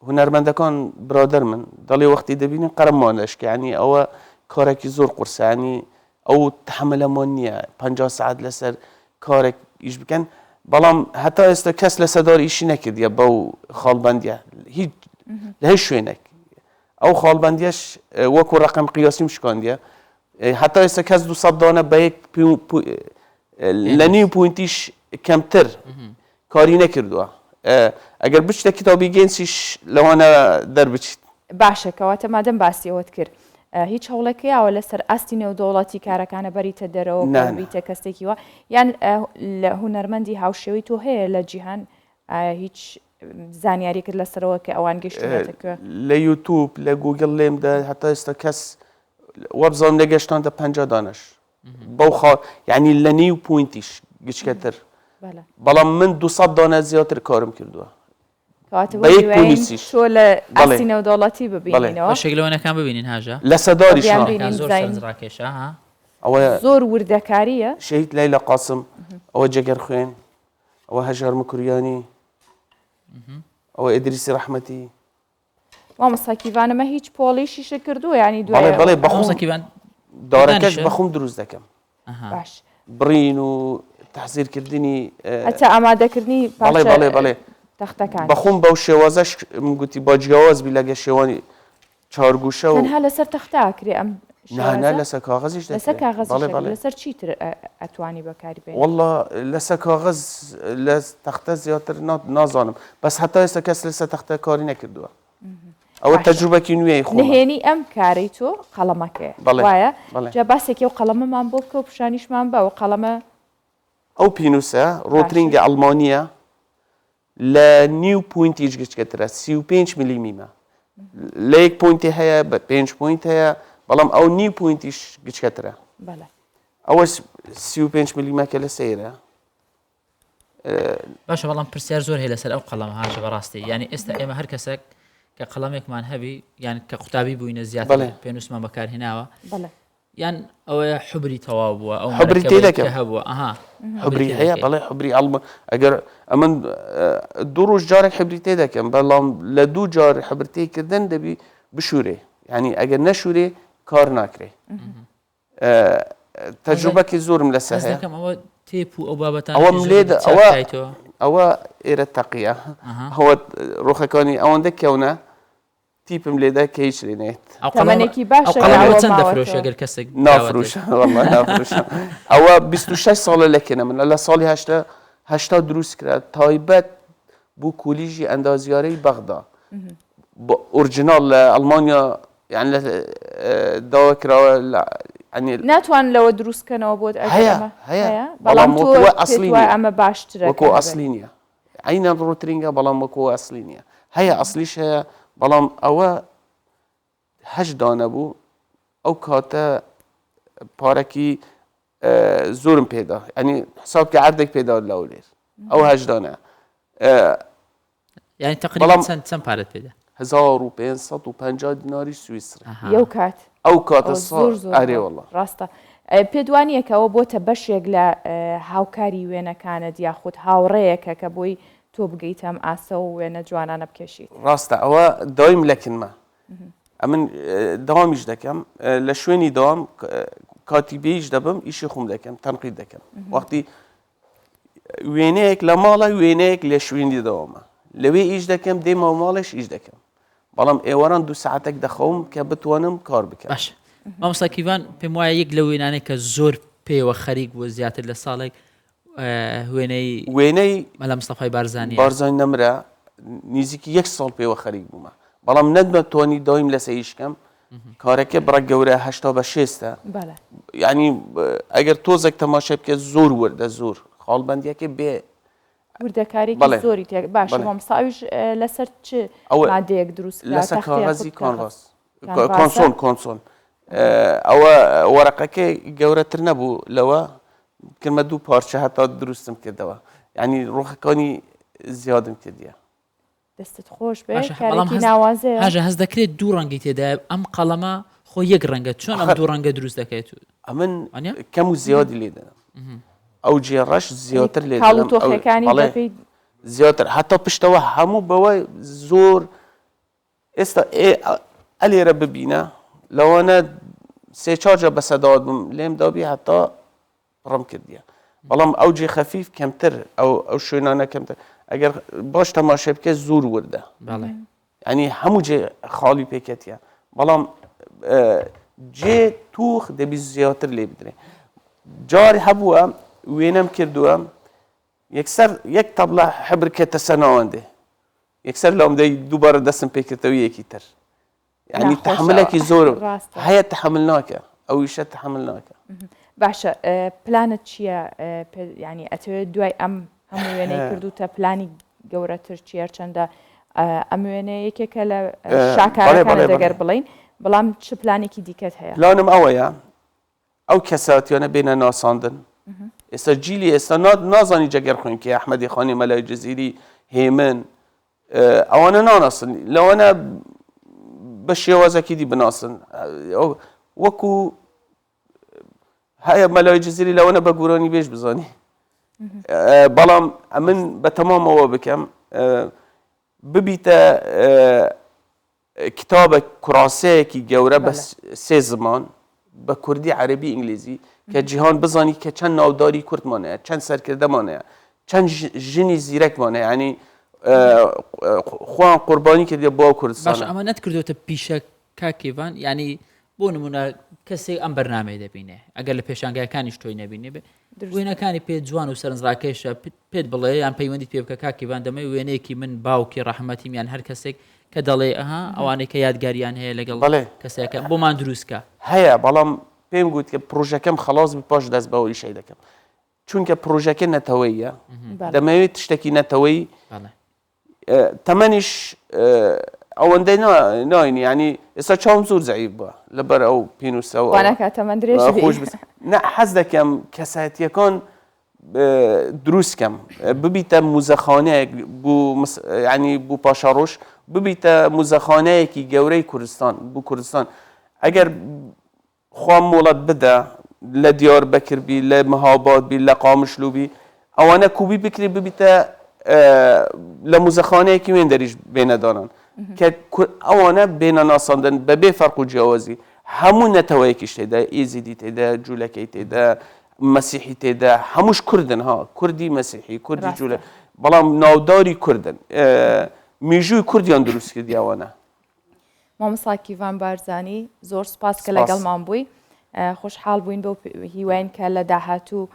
هونەرمەندەکان برادەر من دەڵێ وەختی دەبینین قەرەممان دەشکێ یانی ئەوە کارێکی زۆر قورسە ینی ئەو تەحەمولەمان نییە 50 سەعات لەسەر کارێک ئیش بکەن بەڵام هەتا ئێستا کەس لەسەر دار ئیشی نەکردیە بەو خاڵبەندیە هیچ لە هیچ شوێنێک ئەو خاڵبەندیەش وەکو ڕقم قیاسیم شکاندیە هەتا ئێستا کەس 200 دانە بە یەک لە نیو پوینتیش. کەمتر کاری نەکردووە ئەگەر بچتە کتابی گێنسیش لەوانە دەربچیت.
باشە کەواتە مادەم باسی ئەوەت کرد هیچ هەوڵێک یاوە لەسەر ئاستی نێودەوڵەتی کارەکانە بەریتە دەرەوە بیتە کەسێکی وە یان لە هونەرمەندی هاوشێوەی تۆ هەیە لە جیهان هیچ زانیاریکرد لەسەرەوە کە ئەوان گەشتونەتە کوێ؟
لە یوتوب لە گوگل لێمدە هەتا ئێستا کەس وابزانم نەگەشتانتە 50 دانەش بەو خا یعنی لە نیو point یش گچکەتر بەڵام من 200 دانە زیاتر کارم کردووە
کەواتە بە یەک پۆلیسیش تۆ لە ئاستی نێودەوڵەتی ببینینەوە
بەشێک لەوەنەکان ببینین هاژە
لە سەداریش
زۆر سەرنجڕاکێشە ها
ئەوە
زۆر وردەکارییە
شەهید لەیلا قاسم ئەوە جەگەرخوێن ئەوە هەژار مکریانی ئەوە ئیدریسی ڕەحمەتی
مامۆستا کیڤان ئەمە هیچ پۆڵیشیشت کردووە یانی
دوای بەڵێ بەڵێ بەخۆم مامۆستا کیڤان دارەکەش بەخۆم دروست دەکەم
باش
بڕین و تەحزیرکردنی
هەتا ئامادەکردنی
بەڵێ بەڵێ بەڵێ
تەختەکان
بەخۆم بەو شێوازەش من گوتی با جیاواز بی لەگە شێوانی چارگوشە و
تەنها لەسەر تەختە ئەکرێ ئەم
نا نا لەسەر کاغەزیش
دەکرێ لەسەر کاغەزیش بەڵێ بەڵێ لەسەر چی تر ئەتوانی بەکاری بێنی؟
وەڵا لەسەر کاغەز لە تەختە زیاتر نازانم بەس هەتا ئێستا کەس لەسەر تەختە کاری نەکردووە ئەوە تەجروبەکی نوێی خۆمە.
نهێنی ئەم کارەی تۆ قەڵەمەکەیە وایە؟ جا باسێکی ئەو قەڵەمەمان بۆ بکە و پیشانیشمان بە ئەو قەڵەمە.
ئەو پینوسە Rotring ە ئەڵمانییە لە نیو point یش گچکەترە 35 ملیمیمە لە یەک point ی هەیە بە پێنج point هەیە بەڵام ئەو نیو point یش گچکەترە ئەوە 35 ملیمەکە لە سەیرە
باشە بەڵام پرسیار زۆر هەیە لەسەر ئەو قەڵەم هاژە بەڕاستی یعنی ئێستا ئێمە هەر کەسێک کە قەڵەمێکمان هەبی یان کە قوتابی بووینە زیاتر پێنووسمان بەکارهێناوە یان ئەوەیە حوبری تەواو بووە ئەو
حوبری تێ دەکەم
هەبووە ئەها
حوبری هەیە بەڵێ حوبری ئەڵمە ئەگەر ئەمن دوو ڕۆژ جارێک حبری تێ دەکەم بەڵام لە دوو جار حبر تێکردن دەبی بشورێ یعنی ئەگەر نەشورێ کار ناکرێ تەجروبەکی زۆرم لەسەر هەیە
ئەوە تێپ و ئەو بابەتان
ئەوەم لێ ئەوە ئەوە ئێرە تەقیە ئەوە ڕۆخەکانی ئەوەندە کەونە تیپم لێدا کە هیچ لێ نێت.
ئەو قەڵەمە
تەمەنێکی باشە
ئەو قەڵەمە
ئەوە
چەند
ماوەتەوە.
دەفرۆشی ئەگەر کەسێک داوات لێ
نافرۆشم واللە نافرۆشم ئەوە 26 ساڵە لەکێنە من لە ساڵی هەشتا هەشتا دروست کرا تایبەت بۆ کۆلیژی ئەندازیارەی بەغدا بۆ original لە ئەڵمانیا یان لە داوا کراوە لە یعنی
ناتوان لەوە دروست کەنەوە بۆت ئەگەر
هەیە
ئەمە
هەیە
هەیە بەڵام
بەڵام
تۆ
وەکو
پێت
ئەسلی
وایە
نییە
ئەمە باشترە
وەکو
کە هەبێت
ئەسلی نییە عەینەن Rotring ە بەڵام وەکو ئەسلی نییە هەیە ئەسلیش هەیە بەڵام ئەوە هەشت دانە بوو ئەو کاتە پارەکی زۆرم پێدا ئەنی حساب کە عردێک پێدا لە هەولێر ئەو هەشت دانە
یعنی تقریبا چەند چەند پارەت پێدا
1550 دیناری سویسری
یو کات
ئەو کاتە زۆر زۆر ئەرێ وەڵا
ڕاستە پێت وانییە کە ئەوە بۆتە بەشێک لە هاوکاری وێنەکانت یاخود هاوڕێیەکە کە بۆی تۆ بگەیتە ئەم ئاستە و وێنە جوانانە بکێشیت؟
ڕاستە ئەوە دایم لەکنمە ئەمن دەوامیش دەکەم لە شوێنی دەوام کاتی بێیش دەبم ئیشی خۆم دەکەم تەنقید دەکەم وەختی وێنەیەک لە ماڵە وێنەیەک لە شوێنی دەوامە لەوێ ئیش دەکەم دێمەوە ماڵێش ئیش دەکەم بەڵام ئێواران دوو ساعتێک دەخەوم کە بتوانم کار بکەم
باش مامۆستا کیڤان پێم وایە یەک لەو وێنانەی کە زۆر پێوە خەریک بووە زیاتر لە ساڵێک وێنەی
وێنەی
مەلا مستەفای بارزانی
بارزانی نەمرە نزیکی یەک ساڵ پێوە خەریک بوومە بەڵام نەدمەتوانی دایم لەسە ئیشکەم کارەکە بڕە گەورە هەشتا بە شێستە یعنی ئەگەر تۆزێک تەماشای بکە زۆر وردە زۆر خاڵبندیەکە بێ
وردەکاریکی زۆری تێک باشە مامۆستا ئەویش لەسەر چ مادەیەک دروست
لەسەر کاغەزی کانڤاس کۆنسۆن کۆنسۆن ئەوە وەرەقەکەی گەورەتر نەبوو لەوە کردمە دوو پارچە هەتا دروستم کردەوە یعنی ڕۆخەکانی زیادم کردیە
دەستت خۆش بێ کارێکی ناوازەیە.
هاژە هەست دەکرێت دوو ڕەنگی تێدایە ئەم قەڵەمە خۆ یەک ڕەنگە چۆن ئەم دوو ڕەنگە دروست دەکەیت
ئەمن کەم و زیادی لێ دەدەم ئەو جێ ڕەش زیاتر لێ
کاڵ و تۆخەکانی بەپێی
زیاتر هەتا پشتەوە هەموو بەوە زۆر ئێستا ئەلێرە ببینە لەوانە سێ چوار جار بەسەداوات بووم لێم دابی هەتا پڕم کردیە بەڵام ئەو جێ خەفیف کەمتر ئەو ئەو شوێنانە کەمتر ئەگەر باش تەماشای بکە زۆر وردە ینی هەموو جێ خاڵی پێکەتیە بەڵام جێ توخ دەبی زیاتر لێ بدرێ جار هەبووە وێنەم کردووە. یەکسەر یەک تەبلە حبر کێتە سەر ناوەندێ یەکسەر لام دەی دووبارە دەستم پێکردەوە یەکی تر یعنی تحملێکی زۆر هەیە تحمل ناکە ئەو ئیشە تحمل ناکە.
باشە پلانت چییە ینی ئەتەوێت دوای ئەم هەموو وێنەی کردوتە پلانی گەورەتر چیە چەندە ئەم وێنەیە یەکێکە لە شاکارەکان دەگەر بڵین بەڵام چ پلانێکی دیکەت هەیە
پلانم ئەوەیە ئەو کەساتیانە بێنە ناساندن ئێستا جیلی ئێستا نازانی جەگەرخوێن کێ ئەحمەدی خانی مەلای جزیری هێمن ئەوانە ناناسن لەوانە بە شێوازەکی دی بناسن وەکو هەیە مەلای جزیری لەوانە بە گۆرانی بێژ بزانی بەڵام ئەمن بە تەمامەوە بکەم ببیتە کتابە کوراسەیەکی گەورە بە سێ زمان بە کوردی عەربی ئینگلیزی کە جیهان بزانی کە چەند ناوداری کوردمان هەیە چەند سەرکردەمان هەیە چەند ژنی زیرەکمان هەیە ینی خۆیان قوربانی کردێ بۆ کوردستان
باشە ئەمە نەتکردۆتە پیشە کاک کێڤان یانی بۆ نمونە کەسێک ئەم بەرنمەیە دەبینێ ئەگەر لە پێشانگایەکانیش تۆی نەبینێ بێ وێنەکانی پێ جوان و سەرنجڕاکێشە پێت بڵێ یان پەیوەندی پێ بکە کاک کێڤان دەمەوێ وێنەیەکی من باوکی ڕەحمەتیم یان هەر کەسێک کە دەڵێ ئەها ئەوانەی کە یادگاریان هەیە لەگەڵ
بەڵێ.
کەسەکە بۆمان دروستکە.
هەیە بەڵام پێم گوت کە پڕۆژەکەم خەڵاس بی پاش دەست بەو ئیشەی دەکەم چونکە پڕۆژەکە نەتەوەیە دەمەوێت شتێکی نەتەوەی تەمەنیش ئەوەندەی ناینی ینی ئێستا چاوم زۆر زەعیف بووە لەبەر ئەو پێنووسەوە
خۆش
نە حەز دەکەم کەسایەتیەکان دروست کەم ببیتە موزەخانەیەک بۆ ینی بۆ پاشەڕۆژ ببیتە موزەخانەیەکی گەورەی کوردستان بۆ کوردستان ئەگەر خوا مۆڵەت بدە لە دیاربەکر بی لە مهاباد بی لە قامشلو بی ئەوانە کوبی بکری ببیتە لە موزەخانەیەکی وێن دەریش بێنە دانان کە ئەوانە بێنە ناساندن بەبێ فەرق و جیاوازی هەموو نەتەوەیەکیش تێدا ئێزیدی تێدا جوولەکەی تێدا مەسیحی تێدا هەمووش کوردن ها کوردی مەسیحی کوردی جوولە بەڵام ناوداری کوردن میژووی کوردیان دروست کردی ئەوانە
مامۆستا کیڤان بارزانی زۆر سوپاس کە لەگەڵمان بووی خۆشحاڵ بووین بەو هیواین کە لە داهاتوو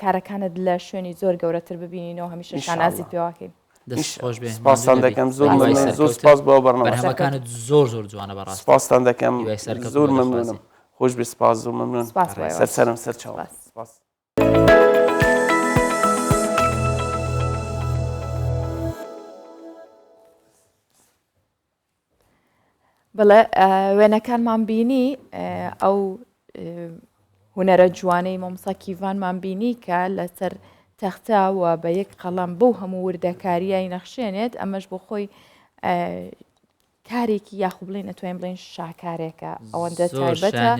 کارەکانت لە شوێنی زۆر گەورەتر ببینینەوە هەمیشە شانازیت پێواکەین
سپاستان دەکەم زۆر زۆر سپاس بۆ
بەرنامەکانت زۆر زۆر جوانە بەڕاست
سپاستان دەکەم زۆر مەمنونم خۆش بێ سپاس زۆر مەمنون سەر سەرم سەر چاو سپاس.
بەڵێ وێنەکانمان بینی ئەو هونەرە جوانەی مامۆستا کیڤانمان بینی کە لەسەر تەختە و بە یەک قەڵەم بەو هەموو وردەکاریای نەخشێنێت ئەمەش بۆ خۆی کارێکی یاخو بڵێن ئەتوانین بڵێن شاکارێکە ئەوەندە تایبەتە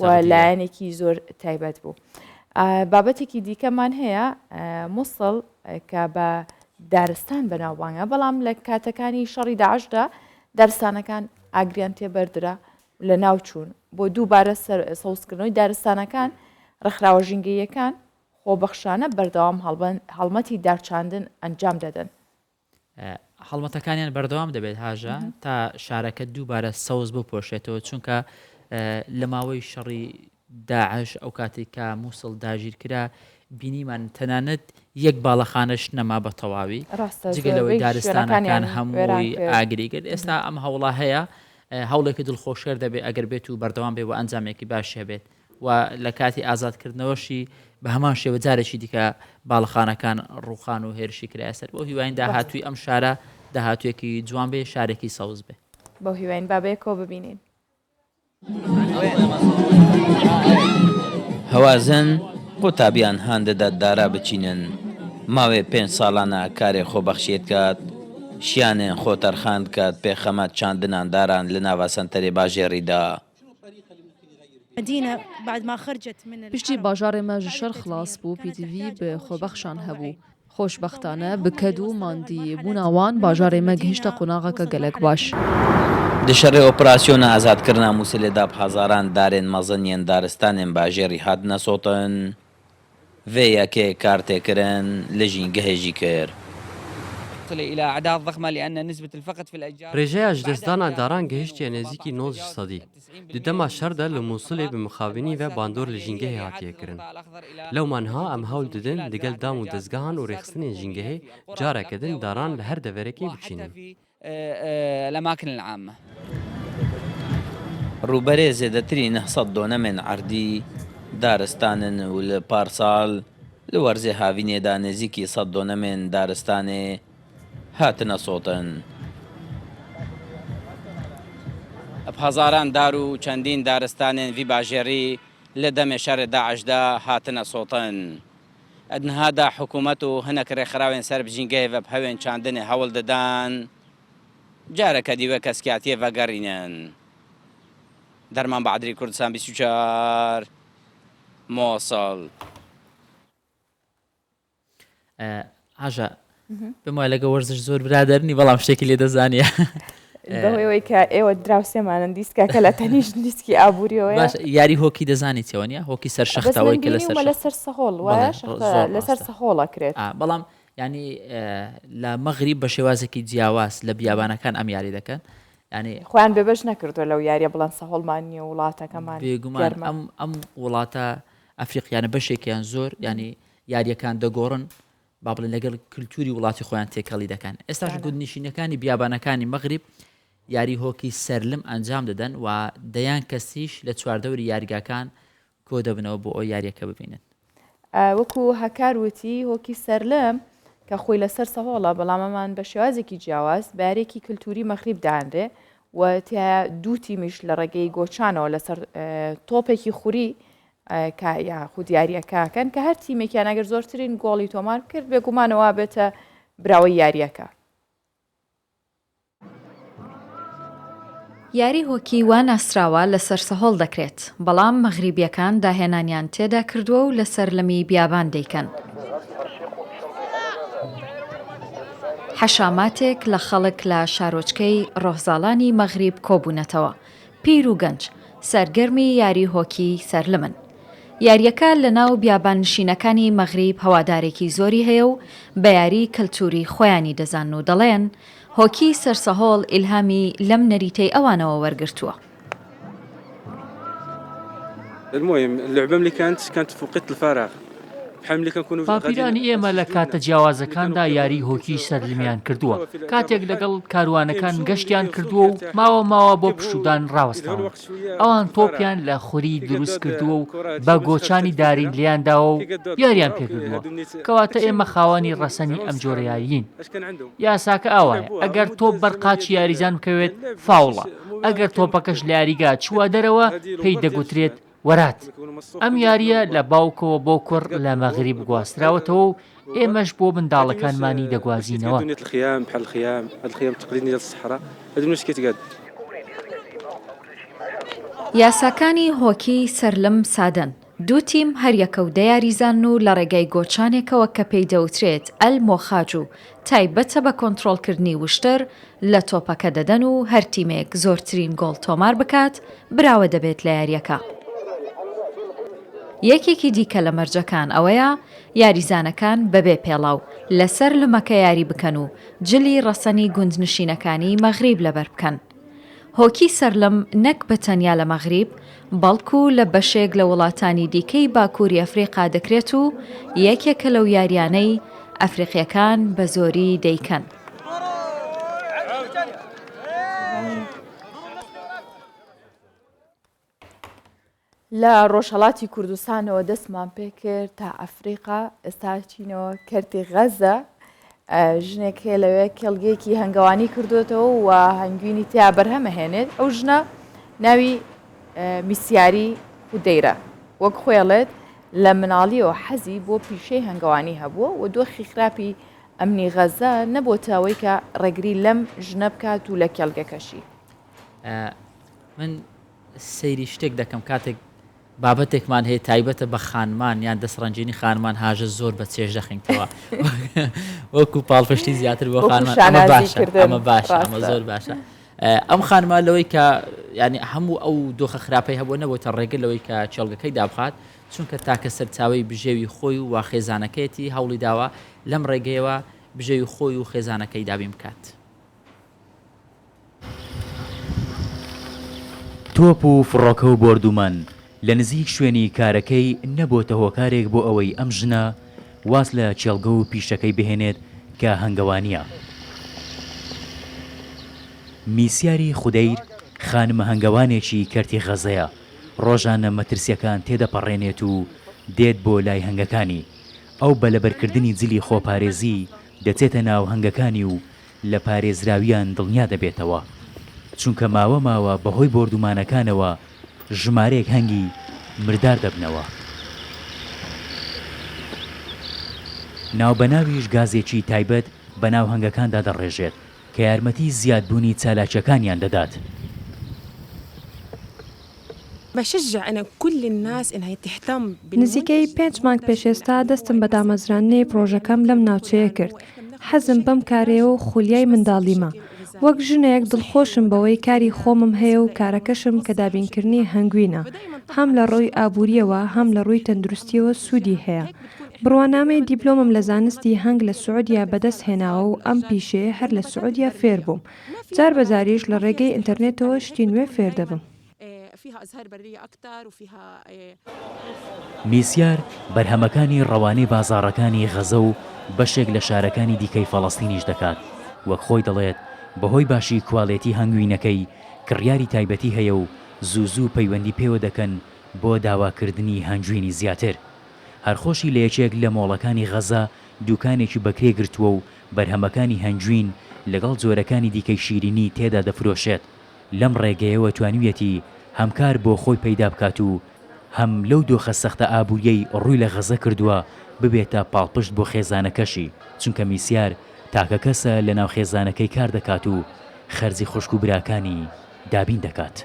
و لایەنێکی زۆر تایبەت بوو. بابەتێکی دیکەمان هەیە موسڵ کە بە دارستان بەناوبانگە بەڵام لە کاتەکانی شەڕی داعشدا دارستانەکان ئاگریان تێبەردرا لە ناوچوون بۆ دووبارە سەوزکردنەوەی دارستانەکان ڕێکخراوە ژینگەیەکان خۆبەخشانە بەردەوام هەڵمەتی دارچاندن ئەنجام دەدەن.
هەڵمەتەکانیان بەردەوام دەبێت هاژە تا شارەکە دووبارە سەوز بپۆشێتەوە چونکە لە ماوەی شەڕی داعش ئەو کاتێک کە مووسڵ داگیر کرا بینیمان تەنانەت یەک باڵەخانەش نەما بە تەواوی جگە لەوەی دارستانەکان هەمووی ئاگری کرد ئێستا ئەم هەوڵە هەیە هەوڵێکی دڵخۆشکەر دەبێت ئەگەر بێت و بەردەوام بێ و ئەنجامێکی باش هەبێت و لە کاتی ئازادکردنەوەشی بە هەمان شێوە جارێکی دیکە باڵەخانەکان ڕووخان و هێرشی کرایە سەر بەو هیواین داهاتووی ئەم شارە داهاتوویەکی جوان بێ شارێکی سەوز بێ.
بەو هیواین با بەیەکەوە ببینین.
هەوازن قوتابیان هان دەدات دارا بچینن، ماوەێ پێنج ساڵانە کارێ خۆبەخشیێ دکات، شیانێن خۆ تەرخان دکات پێ خەمەت چاندنان داران لە ناڤا سەنتەرێ باژێڕیدا.
پشتی bajarê me ji şer xilas bû pêdivî bi xwebexşan hebû. Xweşbextane bi ked û mandîbûna wan bajarê me gihişte qonaxeke gelek baş.
Di şerê operasyona azadkirina Mûsilê de bi hezaran darên mezin yên daristanên bajêrî hatine sotin. Vê yekê kar têkirin li jîngehê jî kir.
Rêjeya jidestdana daran gihiştiye nêzîkî 90 ji sedî. Di dema şer de li Mûsilê bi mixabinî ve bandor li jîngehê hatiye kirin. Lewma niha em hewl didin digel dam û dezgehan û rêxistinên jîngehê careke din daran li her deverekê biçînin.
Rûberê zêdetirî 900 donemên erdî daristan in û li parsal li werzê havînê de nêzîkî sed donemên daristanê hatine sotin. Bi hezaran dar û çendîn daristanên vî bajêrî li demê şerê DAIŞ de hatine sotin. Di niha de hikûmet û hinek rêxrawên ser bi jîngehê ve bi hewên çandinê hewl didan careke dî wê keskiyatiyê vegerînin. Derman Badirî Kurdistan 24 Mosul.
هاژە پێم وایە لەگە وەرزش زۆر برادەرنی بەڵام شتێکی لێ دەزانیە
بەهۆی کە ئێوە دراوسێمانن دیسکەکە لە تەنیشت دیسکی ئابووریەوە
باش یاری هۆکی دەزانی چێوە نیە هۆکی سەر شەختەوەی کە لەسەر
لەسەر سەهۆڵ وایە لەسەر سەهۆڵە کرێت
بەڵام ینی لە مەغریب بە شێوازێکی جیاواز لە بیابانەکان ئەم یاری دەکەن
ینی خۆیان بێبەش نەکردو لەو یاریە بڵەن سەهۆڵمان نییە وڵاتەکەمان
بێگومان ئەم ئەم وڵاتە ئەفریقیانە بەشێکیان زۆر ینی یاریەکان دەگۆڕن با بڵێن لەگەڵ کلتوری وڵاتی خۆیان تێکەڵی دەکەن ئێستاش گوندنشینەکانی بیابانەکانی مەغریب یاری هۆکی سەرلم ئەنجام دەدەن و دەیان کەسیش لە چواردەوری یاریگاکان کۆ دەبنەوە بۆ ئەو یاریەکە ببینن.
وەکو هەکار وتی هۆکی سەرلم کە خۆی لەسەر سەهۆڵە بەڵام ئەمان بە شێوازێکی جیاواز بە یاریەکی کلتوری مەغریب دانرێ و تیایا دوو تیمیش لە ڕێگەی گۆچانەوە لەسەر تۆپێکی خوری کە یاخود یارییەکەکەن کە هەر تیمێکیان ئەگەر زۆرترین گۆڵی تۆمار بکرد بێگومانەوە بێتە براوەی یارییەکە.
یاری هۆکی وا ناسراوە لەسەر سەهۆڵ دەکرێت، بەڵام مەغریبییەکان داهێنانیان تێدا کردووە و لەسەر لمی بیابان دەیکەن. حەشاماتێک لە خەڵک لە شارۆچکەی ڕۆهزاڵانی مەغریب کۆبوونەتەوە، پیر و گەنج سەرگەرمی یاری هۆکی سەرلمن. یارییەکە لەناو بیاباننشینەکانی مەغریب هەوادارێکی زۆری هەیە و بە یاری کەلتووری خۆیانی دەزانن و دەڵێن، هۆکی سەر سەهۆڵ ئیلهامی لەم نەریتەی ئەوانەوە وەرگرتووە.
باپیرانی ئێمە لە کاتە جیاوازەکاندا یاریی هۆکیی سەرلمیان کردووە، کاتێک لەگەڵ کاروانەکان گەشتیان کردووە و ماوە ماوە بۆ پشوودان ڕاوەستاون. ئەوان تۆپیان لە خوری دروست کردووە و بە گۆچانی دارین لێیان داوە و یاریان پێکردووە. کەواتە ئێمە خاوەنی ڕەسەنی ئەم جۆرە یاریین. یاساکە ئاوایە، ئەگەر تۆپ بەر قاچی یاریزان بکەوێت فاوڵە، ئەگەر تۆپەکەش لە یاریگا چووە دەرەوە پێی دەگوترێت وەرات. ئەم یارییە لە باوکەوە بۆ کوڕ لە مەغریب گواستراوەتەوە و ئێمەش بۆ منداڵەکانمانی دەگوازینەوە.
یاساکانی هۆکی سەرلم سادەن، دوو تیم هەریەکە و دە یاریزانن و لە ڕێگای گۆچانێکەوە کە پێی دەوترێت ئەلمۆخاج و تایبەتە بە کۆنترۆڵکردنی وشتر لە تۆپەکە دەدەن و هەر تیمێک زۆرترین گۆڵ تۆمار بکات براوە دەبێت لە یارییەکە. یەکێکی دیکە لە مەرجەکان ئەوەیە یاریزانەکان بەبێ پێڵاو لەسەر لمەکە یاری بکەن و جلی ڕەسەنی گوندنشینەکانی مەغریب لەبەر بکەن. هۆکی سەرلم نەک بە تەنیا لە مەغریب، بەڵکو لە بەشێک لە وڵاتانی دیکەی باکووری ئەفریقا دەکرێت و یەکێکە لەو یارییانەی ئەفریقییەکان بە زۆری دەیکەن.
لە ڕۆژهەڵاتی کوردستانەوە دەستمان پێکرد تا ئەفریقا ئێستا چینەوە کەرتی غەزە ژنێک هەیە لەوێ کێڵگەیەکی هەنگەوانی کردوێتەوە و هەنگوینی تیا بەرهەمەهێنێت ئەو ژنە ناوی میسیاری خودەیرە وەک خۆیڵێت لە مناڵیەوە حەزی بۆ پیشەی هەنگەوانی هەبووە و دۆخی خراپی ئەمنی غەزە نەبۆتە ئەوەی کە ڕێگری لەم ژنە بکات و لە کێڵگەکەشی.
من سەیری شتێک دەکەم کاتێک بابەتێکمان هەیە تایبەتە بە خانمان یان دەستڕەنگینی خانمان هاژە زۆر بە چێژ دەخینتەوە وەکو پاڵپشتی زیاتر بۆ خانمان ئەمە باشە ئەمە باشە ئەمە زۆر باشە ئەم خانمە لەوەی کە ینی هەموو ئەو دۆخە خراپەی هەبوو نەبووتە ڕێگر لەوەی کە چێڵگەکەی دابخات چونکە تاکە سەرچاوەی بژێوی خۆی و خێزانەکەیەتی هەوڵی داوە لەم ڕێگەیەوە. بژێوی خۆی و خێزانەکەی دابین بکات.
تۆپ و فڕۆکە و بۆردومان لە نزیک شوێنی کارەکەی نەبۆتە هۆکارێک بۆ ئەوەی ئەم ژنە واز لە کێڵگە و پیشەکەی بهێنێت کە هەنگەوانییە. میسیاری خودەیر خانمە هەنگەوانێکی کەرتی غەزەیە، ڕۆژانە مەترسییەکان تێدەپەڕێنێت و دێت بۆ لای هەنگەکانی. ئەو بە لەبەرکردنی جلی خۆپارێزی دەچێتە ناو هەنگەکانی و لە پارێزراویان دڵنیا دەبێتەوە، چونکە ماوە ماوە بەهۆی بۆردومانەکانەوە ژمارەیەک هەنگی مردار دەبنەوە. ناوبەناویش گازێکی تایبەت بەناو هەنگەکاندا دەڕێژێت کە یارمەتی زیادبوونی چالاکییەکانیان دەدات.
نزیکەی پێنج مانگ پێش ئێستا دەستم بە دامەزراندنی پڕۆژەکەم لەم ناوچەیە کرد. حەزم بەم کارەیە و خولیای منداڵیمە. وەک ژنێک دڵخۆشم بەوەی کاری خۆمم هەیە و کارەکەشم کە دابینکردنی هەنگوینە، هەم لە ڕووی ئابوورییەوە هەم لە ڕووی تەندروستییەوە سوودی هەیە. بڕوانامەی دیپلۆمم لە زانستی هەنگ لە سعودیە بەدەست هێناوە و ئەم پیشەیە هەر لە سعودیە فێر بووم. جار بە جاریش لە ڕێگەی ئینتەرنێتەوە شتی نوێ فێر دەبم.
میسیار بەرهەمەکانی ڕەوانەی بازاڕەکانی غەزە و بەشێک لە شارەکانی دیکەی فەڵەستینیش دەکات، وەک خۆی دەڵێت بەهۆی باشی کوالێتی هەنگوینەکەی کڕیاری تایبەتی هەیە و زوو زوو پەیوەندی پێوە دەکەن بۆ داواکردنی هەنگوینی زیاتر. هەر خۆشی لە یەکێک لە مۆڵەکانی غەزە دوکانێکی بەکرێ گرتووە و بەرهەمەکانی هەنگوین لەگەڵ جۆرەکانی دیکەی شیرینی تێدا دەفرۆشێت. لەم ڕێگەیەوە توانیویەتی هەم کار بۆ خۆی پەیدا بکات و هەم لەو دۆخە سەختە ئابووریەی ڕووی لە غەزە کردووە ببێتە پاڵپشت بۆ خێزانەکەشی، چونکە میسیار تاکە کەسە لەناو خێزانەکەی کار دەکات و خەرجی خوشک و براکانی دابین دەکات.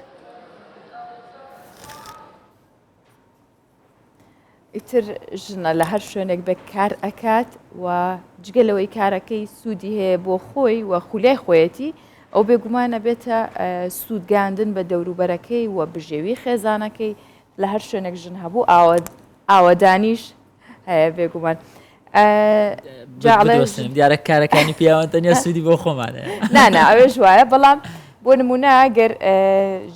ئیتر ژنە لە هەر شوێنێک بێ کار ئەکات و جگە لەوەی کارەکەی سوودی هەیە بۆ خۆی و خولیای خۆیەتی ئەو بێگومانە بێتە سوودگەاندن بە دەوروبەرەکەی و بژێوی خێزانەکەی لە هەر شوێنێک ژن هەبوو ئاوەدانیش هەیە بێگومان.
دیارە کارەکانی پیاوان تەنیا سوودی بۆ خۆمانە
نانا ئەوێش وایە بەڵام بۆ نمونە گەر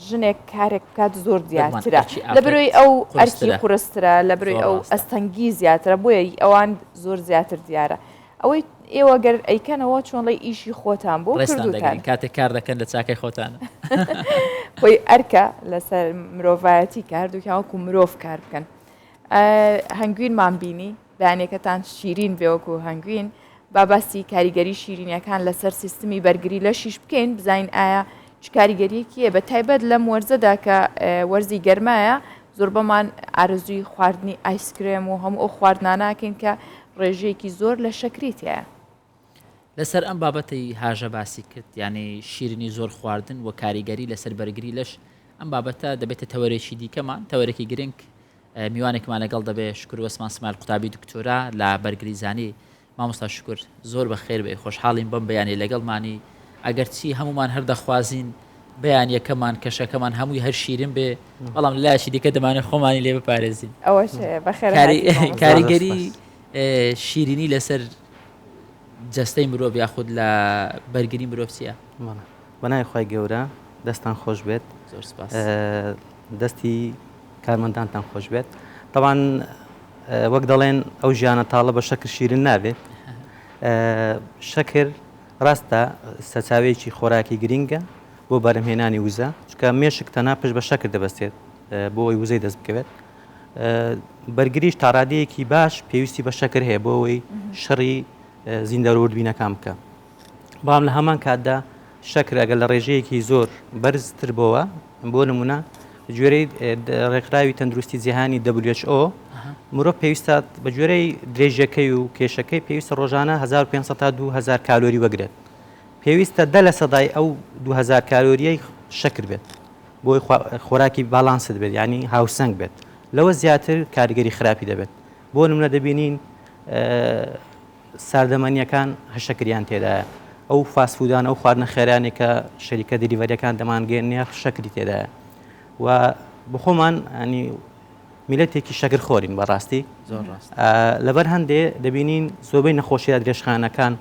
ژنێک کارێک بکات زۆر زیاترە لە برۆی ئەو ئەرکی قورسترە لە برۆی ئەو ئەستەنگی زیاترە بۆیە ئەوان زۆر زیاتر دیارە ئەوەی ئێوە گەر ئەیکەنەوە چۆنڵی ئیشی خۆتان بۆ
کردوتان کاتێک کار دەکەن لە چاکەی خۆتان
خۆی ئەرکە لەسەر مرۆڤایەتی کە هەردووکیان وەکو مرۆڤ کار بکەن هەنگوینمان بینی بەیانەکەتان شیرین بێ وەکو هەنگوین با باسی کاریگەری شیرینیەکان لەسەر سیستمی بەرگری لەشیش بکەین بزانین ئایا چ کاریگەریەکی هەیە بە تایبەت لەم وەرزەدا کە وەرزی گەرمایە زۆربەمان ئارەزووی خواردنی ئایسکرێم و هەموو ئەو خواردناناکەین کە ڕێژەیەکی زۆر لە شەکری تایە.
لەسەر ئەم بابەتەی هاژە باسی کرد یعنی شیرینی زۆر خواردن و کاریگەری لەسەر بەرگری لەش ئەم بابەتە دەبێتە تەوەرێکی دیکەمان تەوەرێکی گرنگ میوانێکمان لەگەڵ دەبێ شکر وەسمان سمایل قوتابی دکتۆرا لە بەرگریزانی مامۆستا شکر زۆر بەخێر بێی خۆشحاڵین بەم بەیانی لەگەڵمانی ئەگەرچی هەمومان هەر دەخوازین بەیانیەکەمان کەشەکەمان هەمووی هەر شیرن بێ بەڵام لایشی دیکە دەمانێت خۆمانی لێ بپارێزین
ئەوەش بەخێر
کاریگەری شیرینی لەسەر جەستەی مرۆڤ یاخود لە بەرگری مرۆڤ چییە؟
بەناوی خوای گەورە دەستان خۆش بێت
زۆر سپاس
دەستی کارمەندانتان خۆش بێت تەوان وەک دەڵێن ئەو ژیانە تاڵە بە شەکر شیرن نابێت شەکر ڕاستە سەرچاوەیەکی خۆراکی گرینگە بۆ بەرهەمهێنانی وزە چونکە مێشک تەنها پشت بە شەکر دەبەستێت بۆ ئەوەی وزەی دەست بکەوێت بەرگریش تاڕادەیەکی باش پێویستی بە شەکر هەیە بۆ ئەوەی شەڕی زیندەوەرە وردبینەکان بکە بەڵام لە هەمان کاتدا شەکر ئەگەر لە ڕێژەیەکی زۆر بەرزتر بۆوە بۆ نمونە گوێرەی ڕێکخراوی تەندروستی جیهانی WHO مرۆڤ پێویستە بە گوێرەی درێژەکەی و کێشەکەی پێویستە ڕۆژانە 1500 تا 2000 کالۆری وەگرێت پێویستە دە لە سەدای ئەو 2000 کالۆریەی شەکر بێت بۆی خۆراکی باڵانست بێت ینی هاوسەنگ بێت لەوە زیاتر کاریگەری خراپی دەبێت بۆ نمونە دەبینین ساردەمەنییەکان هەر شەکریان تێدایە، ئەو fast food انە، ئەو خواردنە خێرایانەی کە شەریکە delivery یەکان دەمانگەیەننێ هەر شەکری تێدایە و بخۆمان ینی میلەتێکی شەکر خۆرین بەڕاستی
زۆر ڕاست
لەبەر هەندێ دەبینین زۆربەی نەخۆشیە درێژخایەنەکان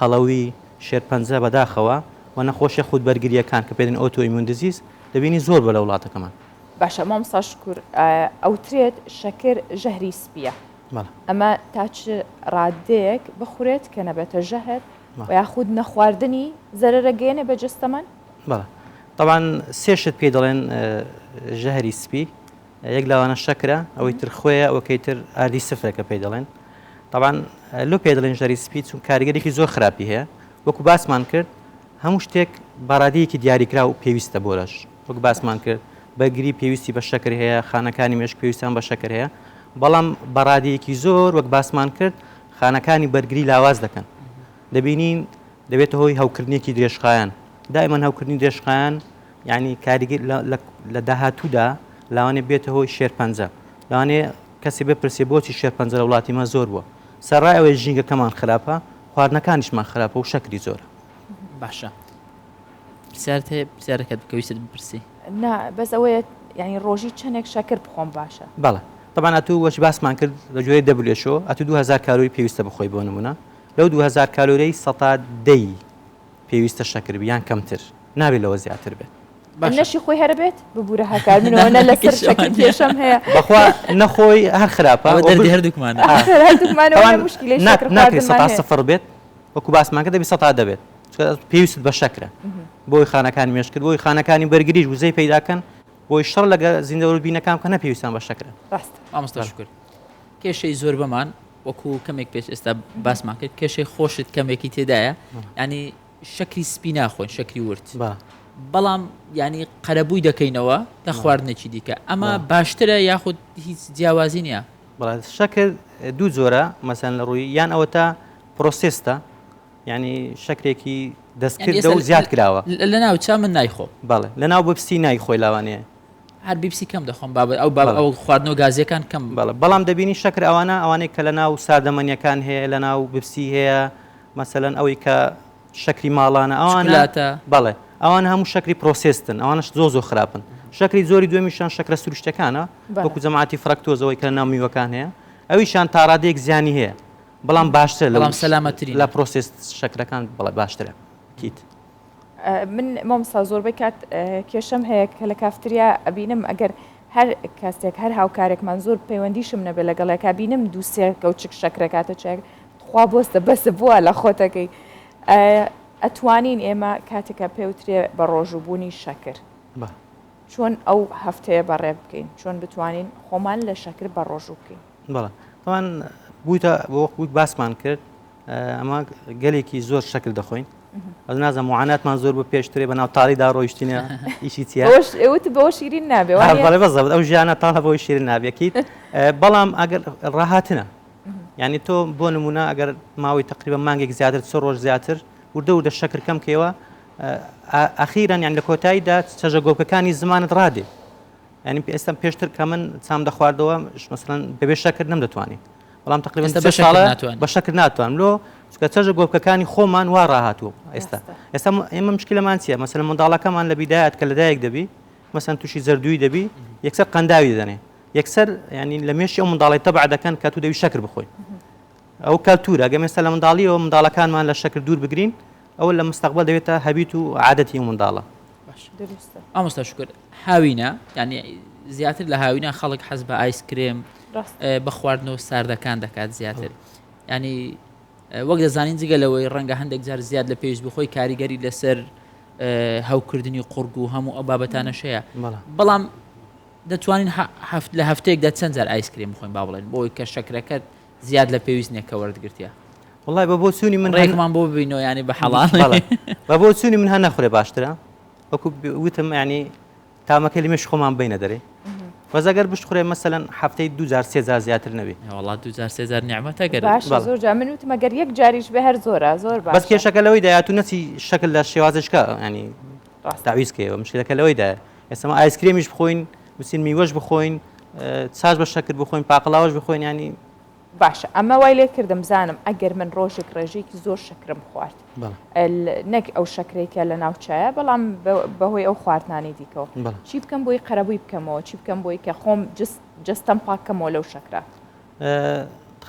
قەڵەوی، شێرپەنجە بەداخەوە و نەخۆشیە خودبەرگرییەکان کە پێی دەڵێن autoimmune disease دەبینی زۆر بووە لە وڵاتەکەمان.
باشە مامۆستا شکور ئەوترێت شەکر ژەهری سپیە ئەمە تا چ ڕادەیەک بخورێت کە نەبێتە ژەهر و یاخود نەخواردنی زەرەرەگەیەنێ بە جەستەمان؟
بەڵێ تەبعەن سێ شت پێی دەڵێن ژەهری سپی یەک لەوانە شەکرە ئەوەی تر خوێیە ئەوەکەی تر ئاردی سفرە کە پێی دەڵێن تەبعەن لۆ پێی دەڵێن ژەهری سپی چون کاریگەرێکی زۆر خراپی هەیە وەکو باسمان کرد هەموو شتێک بەڕادەیەکی دیاریکراو پێویستە بۆ لەش وەک باسمان کرد بەرگری پێویستی بە شەکر هەیە خانەکانی مێشک پێویستیان بە شەکر هەیە بەڵام بەڕادەیەکی زۆر وەک باسمان کرد خانەکانی بەرگری لاواز دەکەن دەبینین دەبێتە هۆی هەوکردنێکی درێژخایەن دائیمەن هەوکردنی درێژخایەن یعنی کاریگەر لە داهاتوودا لاوانێ بێتە هۆی شێرپەنجە لەوانێ کەسی بپرسێ بۆچی شێرپەنجە لە وڵاتی مە زۆر بووە سەرڕای ئەوەی ژینگەکەمان خراپە خواردنەکانیشمان خراپە و شەکری زۆرە.
باشە پرسیارت هەیە پرسیارەکەت بکە ویستت بپرسی.
نا بەس ئەوەیە یانی ڕۆژی چەنێک شەکر بخۆم باشە؟
بەڵێ تەبعەن ئەتوو وەک باسمان کرد بە گوێرەی WHO ئەتوو 2000 کالۆری پێویستە بخۆی بۆ نمونە لەو 2000 کالۆریەی سەتا دەی پێویستە شەکر بی یان کەمتر نابێت لەوە زیاتر بێت.
باشە. نەشی خۆی هەر بێت ببورە هەکار من ئەوەنە لەسەر شەکر کێشەم هەیە.
بەخوا نەخۆی هەر خراپە.
ئەوە دەردی هەردووکمانە.
هەردووکمانە ئەوەنە موشکیلەی شەکر
خواردنمان هەیە. ناکرێت سەتا سفر بێت وەکو باسمان کرد دەبی سەتا دە بێت چونکە پێویستت بە شەکرە بۆی خانەکانی مێشکت بۆی خانەکانی بەرگریش وزەی پەیداکەن بۆی شەڕ لەگە زیندەوەربینەکان بکەن نە پێویستیان بە شەکرە.
ڕاستە.
مامۆستا شوکر کێشەی زۆربەمان وەکو کەمێک پێش ئێستا باسمان کرد کێشەی خۆشت کەمێکی تێدایە ینی شەکری سپی ناخۆین شەکری ورد بەڵام ینی قەرەبووی دەکەینەوە لە خواردنێکی دیکە ئەمە باشترە یاخود هیچ جیاوازی نییە
شەکر دوو جۆرە مەسەن لە ڕووی یان ئەوەتا processed ە یعنی شەکرێکی دەستکردە و زیاد کراوە
لە ناو چا من نایخۆم
بەڵێ لە ناو بپسی نایخۆی لاوانەیە
هەر بیپسی کەم دەخۆم بابەت ئەو باب ئەو خواردنەوە گازیەکان کەم
بەڵێ بەڵام دەبینی شەکر ئەوانە ئەوانەی کە لە ناو ساردەمەنیەکان هەیە لە ناو بپسی هەیە مەسەلەن ئەوەی کە شەکری ماڵانە ئەوانە بەڵێ ئەوانە هەموو شەکری processed ن ئەوانەش زۆر زۆر خراپن شەکری زۆری دوێمیشان شەکرە سروشتەکانە وەکو جەماعەتی فرەکتۆزەوەی کە لە ناو میوەکان هەیە ئەویشان تاڕادەیەک زیانی هەیە بەڵام باشترە لە
بەڵام سەلامەترین
لە processed شەکرەکان بەڵێ باشترە کیت.
من مامۆستا زۆربەی کات کێشەم هەیە کە لە کافتریا ئەبینم ئەگەر هەر کەسێک هەر هاوکارێکمان زۆر پەیوەندیشم نەبێت لەگەڵێکا بینم دووسێ کەوچک شەکرەکاتە چاک خوا بۆستە بەسە بووە لە خۆتەکەی ئەتوانین ئێمە کاتێکە پێوترێ بە ڕۆژووبوونی شەکر چۆن ئەو هەفتەیە بەڕێ بکەین چۆن بتوانین خۆمان لە شەکر بە ڕۆژوو بکەین
بەڵێ تەوان بوویتە بۆ باسمان کرد ئەمە گەلێکی زۆر شەکر دەخۆین ئەس نازم معاناتمان زۆر بۆ پێشترێ بە ناو تاڵیدا ڕۆیشتینە ئیشی چیە
وت بەوە شیرین نابێ
بەڵێ بەزەبت ئەو ژیانە تاڵە بۆی شیرین نابێکیت بەڵام ئەگەر ڕاهاتنە یعنی تۆ بۆ نمونە ئەگەر ماوەی تقریبا مانگێک زیاتر چ ڕۆژ زیاتر وردە وردە شەکر کەم کەوە ئەخیران یان لە کۆتاییدا چەژە گۆکەکانی زمانت ڕادێ یعنی ئێستا پێشتر کە من چام دەخواردەوە مەسەلەن بەبێ شەکر نەمدەتوانی بەڵام تقریبا
بە ساڵە
بە شەکر ناتوانم لۆ چونکە چەژە گۆپکەکانی خۆمان وا ڕاهاتوو ئێستا ئێستا ئێمە مشکلەمان چییە مەسەلەن منداڵەکەمان لە بیدایەت کە لەدایک دەبی مەسەن تووشی زەردووی دەبی یەکسەر قەنداوی دەدەنێ یەکسەر ینی لە مێشی ئەو منداڵی تەبع دەکەن کە تو دەوی شەکر بخۆی ئەو کەلتورە گەم ئێستا لە منداڵیەوە منداڵەکانمان لە شەکر دوور بگرین ئەوە لە مستەقبەل دەبێتە habit و عادەتی ئەو منداڵە.
مامۆستا شوکر هاوینە یانی زیاتر لە هاوینە خەڵک حەز بە ئایس کرێم بە خواردنەوە ساردەکان دەکات زیاتر ینی وەک دەزانین جگە لەوەی ڕەنگە هەندێک جار زیاد لە پێویست بخۆی کاریگەری لەسەر هەوکردنی قوڕگ و هەموو ئەو بابەتانەشەیە بەڵام دەتوانین لە هەفتەیەکدا چەند جار ئایس کرێم بخۆین با بڵێن بۆی کە شەکرەکەت زیاد لە پێویست نیە کە وەرت گرتیە.
وەڵای بە بۆچوونی من
ڕێکمان بۆ ببینەوە یانی بە حەڵاڵ
بەڵێ بە بۆچوونی من هەر نەخورێ باشترە وەکو وتم ینی تامەکە لە مێشک خۆمان بینە دەرێ بەس ئەگەر بشخورێ مەسەلەن هەفتەی دوو جار سێ جار زیاتر نەبێ
وەڵا دوو جار سێ جار نیعمەتە گەر
باشە زۆر جار من وتم ئەگەر یەک جاریش بێ هەر زۆرە زۆر
باشە بەس کێشەکە لەوەی دایە تو نەچی شەکل لە شێوازشکە ینی تاویز کەیەوە مشکلەکە لەوەی دایە ئێستا ما ئایسکرێمیش بخۆین بچین میوەش بخۆین چاش بە شەکر بخۆین پاقلاوەش بخۆین ینی
باشە ئەمە وای لێ کردم بزانم ئەگەر من ڕۆژێک ڕێژەیەکی زۆر شەکرم خوارد نەک ئەو شەکرەی کە لە ناو چایە بەڵام بەهۆی ئەو خواردنانی دیکەوە چی بکەم بۆی قەرەبووی بکەمەوە چی بکەم بۆی کە خۆم جستم پاککەمەوە لەو شەکرە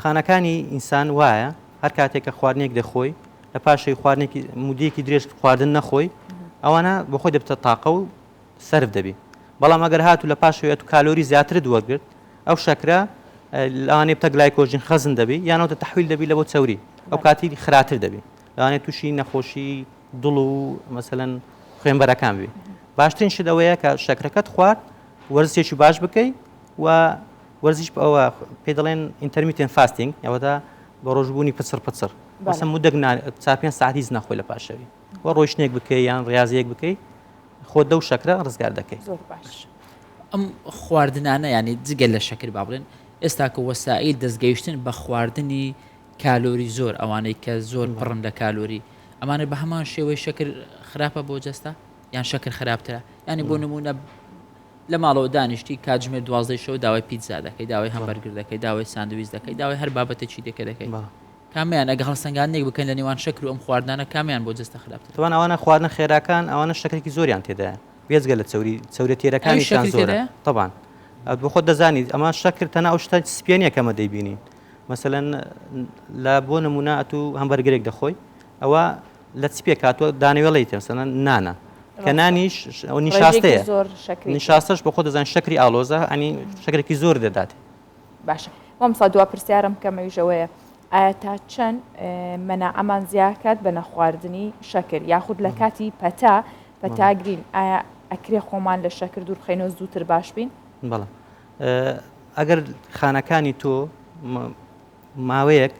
خانەکانی ئینسان وایە هەر کاتێک کە خواردنێک دەخۆی لە پاشەوی خواردنێکی مودەیەکی درێژ خواردن نەخۆی ئەوانە بۆ خۆی دەبتە تاقە و سەرف دەبی بەڵام ئەگەر هاتوو لە پاشەوەی ئەتوو کالۆری زیاترت وەرگرت ئەو شەکرە لەوانەیە بتە گلایکۆژین خەزن دەبی یانەوە تەحویل دەبی لە بۆ چەوری ئەو کاتی خراتر دەبی لەوانەیە تووشی نەخۆشی دڵ و مەسەلەن خوێنبەرەکان بی باشترین شت ئەوەیە کە شەکرەکەت خوارد وەرزشێکی باش بکەی و وەرزش ئەوە پێ دەڵێن intermittent fasting ئەوەتا بە ڕۆژبوونی پچڕ پچڕ مەسەن مودەک چار پێنج ساعت هیچ نەخۆی لە پاشەوی و ڕۆیشتنێک بکەی یان ڕاضەیەک بکەی خۆت لەو شەکرە ڕزگار دەکەی.
زۆر باش.
ئەم خواردنانە یانی جگە لە شەکر با بڵێن ئێستا کە وەسائیل دەستگەیشتن بە خواردنی کالۆری زۆر ئەوانەی کە زۆر پڕن لە کالۆری ئەمانە بە هەمان شێوەی شەکر خراپە بۆ جەستە یان شەکر خراپترە ینی بۆ نمونە لە ماڵەوە دانیشتی کاتژمێر دوازدەی شەو داوای پیتزا دەکەی داوای هەمبەرگر دەکەی داوای ساندویچ دەکەی داوای هەر بابەتێکی دیکە دەکەی کامیان ئەگە هەڵسەنگاندنێک بکەن لە نێوان شەکر و ئەم خواردنانە کامیان بۆ جەستە خراپترە؟
تەبعەن ئەوانە خواردنە خێراکان ئەوانە شەکرێکی زۆریان تێدایە بێجگە لە چەوری چەوریە
تێرەکانیشیان
ئەویش شەکری
زۆرە تێدایە؟
تەبعەن بۆ خۆت دەزانی ئەمە شەکر تەنها ئەو شتە سپیە نییە کە ئەمە دەیبینین مەسەلەن لە بۆ نمونە ئەتوو هەمبەرگرێک دەخۆی ئەوە لە چ پێکهاتووە دانەوێڵەی تێ مەسەلەن نانە کە نانیش ئەو نیشاستەیە
زۆر شەکری
نیشاستەش بۆ خۆت دەزانی شەکری ئاڵۆزە ئەنی شەکرێکی زۆر دەدات
باشە مامۆستا دوا پرسیارم بکەم ئەویش ئەوەیە ئایا تا چەند مەناعەمان زیاکات بە نەخواردنی شەکر یاخود لە کاتی پەتا پەتاگرین ئایا ئەکرێ خۆمان لە شەکر دوور بخەینەوە زووتر باش بین؟
بەڵێ ئەگەر خانەکانی تۆ ماوەیەک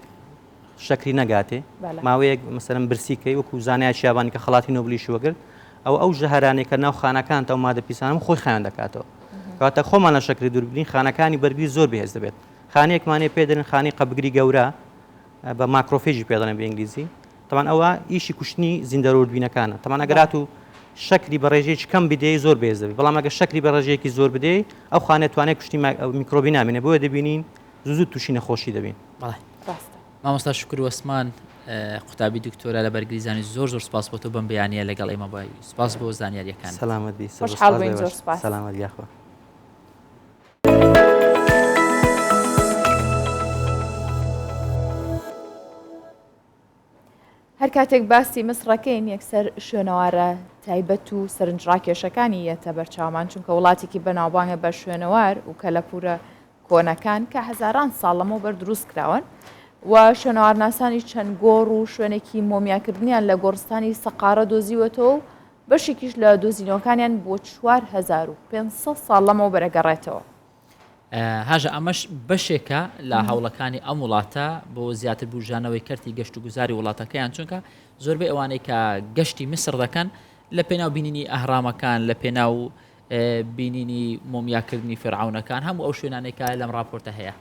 شەکری نەگاتێ ماوەیەک مەسەلەن برسی کەی وەکو زانایەکی یابانی کە خەڵاتی نۆبلیشی وەگرت ئەو ئەو ژەهرانەی کە ناو خانەکان تا مادە پیسانم خۆی خایان دەکاتەوە کەواتە خۆمان لە شەکری دوور بگرین خانەکانی بەرگری زۆر بەهێز دەبێت خانەیەکمانەیە پێ دەرن خانەی قەبگری گەورە بە macrophage ی پێ دەڵێن بە ئینگلیزی تەمان ئەوە ئیشی کوشتنی زیندەرۆردبینەکانە تەمان ئەگەرات و شەکری بە ڕێژەیەکی کەم بدەی زۆر بەهێز دەبێت بەڵام ئەگەر شەکری بە ڕێژەیەکی زۆر بدەی ئەو خانەیە توانای کوشتنی میکرۆبی نامێنێ بۆیە دەبینین زوو زوو تووشی نەخۆشی دەبین.
بەڵێ مامۆستا شوکر وەسمان قوتابی دکتۆرا لە بەرگری زانی زۆر زۆر سپاس بۆ تۆ بەم بەیانە لەگەڵ ئێمە بای سپاس بۆ زانیاریەکان
سەلامەت بی
خۆشحاڵ بووین زۆر سپاس
سەلامەت یاخوا.
هەر کاتێک باسی میسڕەکەین یەکسەر شوێنەوارە تایبەت و سەرنجڕاکێشەکانی یەتە بەرچاومان چونکە وڵاتێکی بەناوبانگە بە شوێنەوار و کەلەپوورە کۆنەکان کە هەزاران ساڵ لەمەوبەر دروست کراون و شوێنەوارناسانی چەند گۆڕ و شوێنێکی مۆمیاکردنیان لە گۆڕستانی سەقارە دۆزیوەتەوە و بەشێکیش لە دۆزینەوەکانیان بۆ 4500 ساڵ لەمەوبەر ئەگەڕێتەوە.
هاژە ئەمەش بەشێکە لە هەوڵەکانی ئەم وڵاتە بۆ زیاتر بورژانەوەی کەرتی گەشت و گوزاری وڵاتەکەیان چونکە زۆربەی ئەوانەی کە گەشتی میسر دەکەن لە پێناو بینینی ئەهرامەکان لە پێناو بینینی مۆمیاکردنی فرعونەکان هەموو ئەو شوێنانەی کە لەم راپۆرتە هەیە.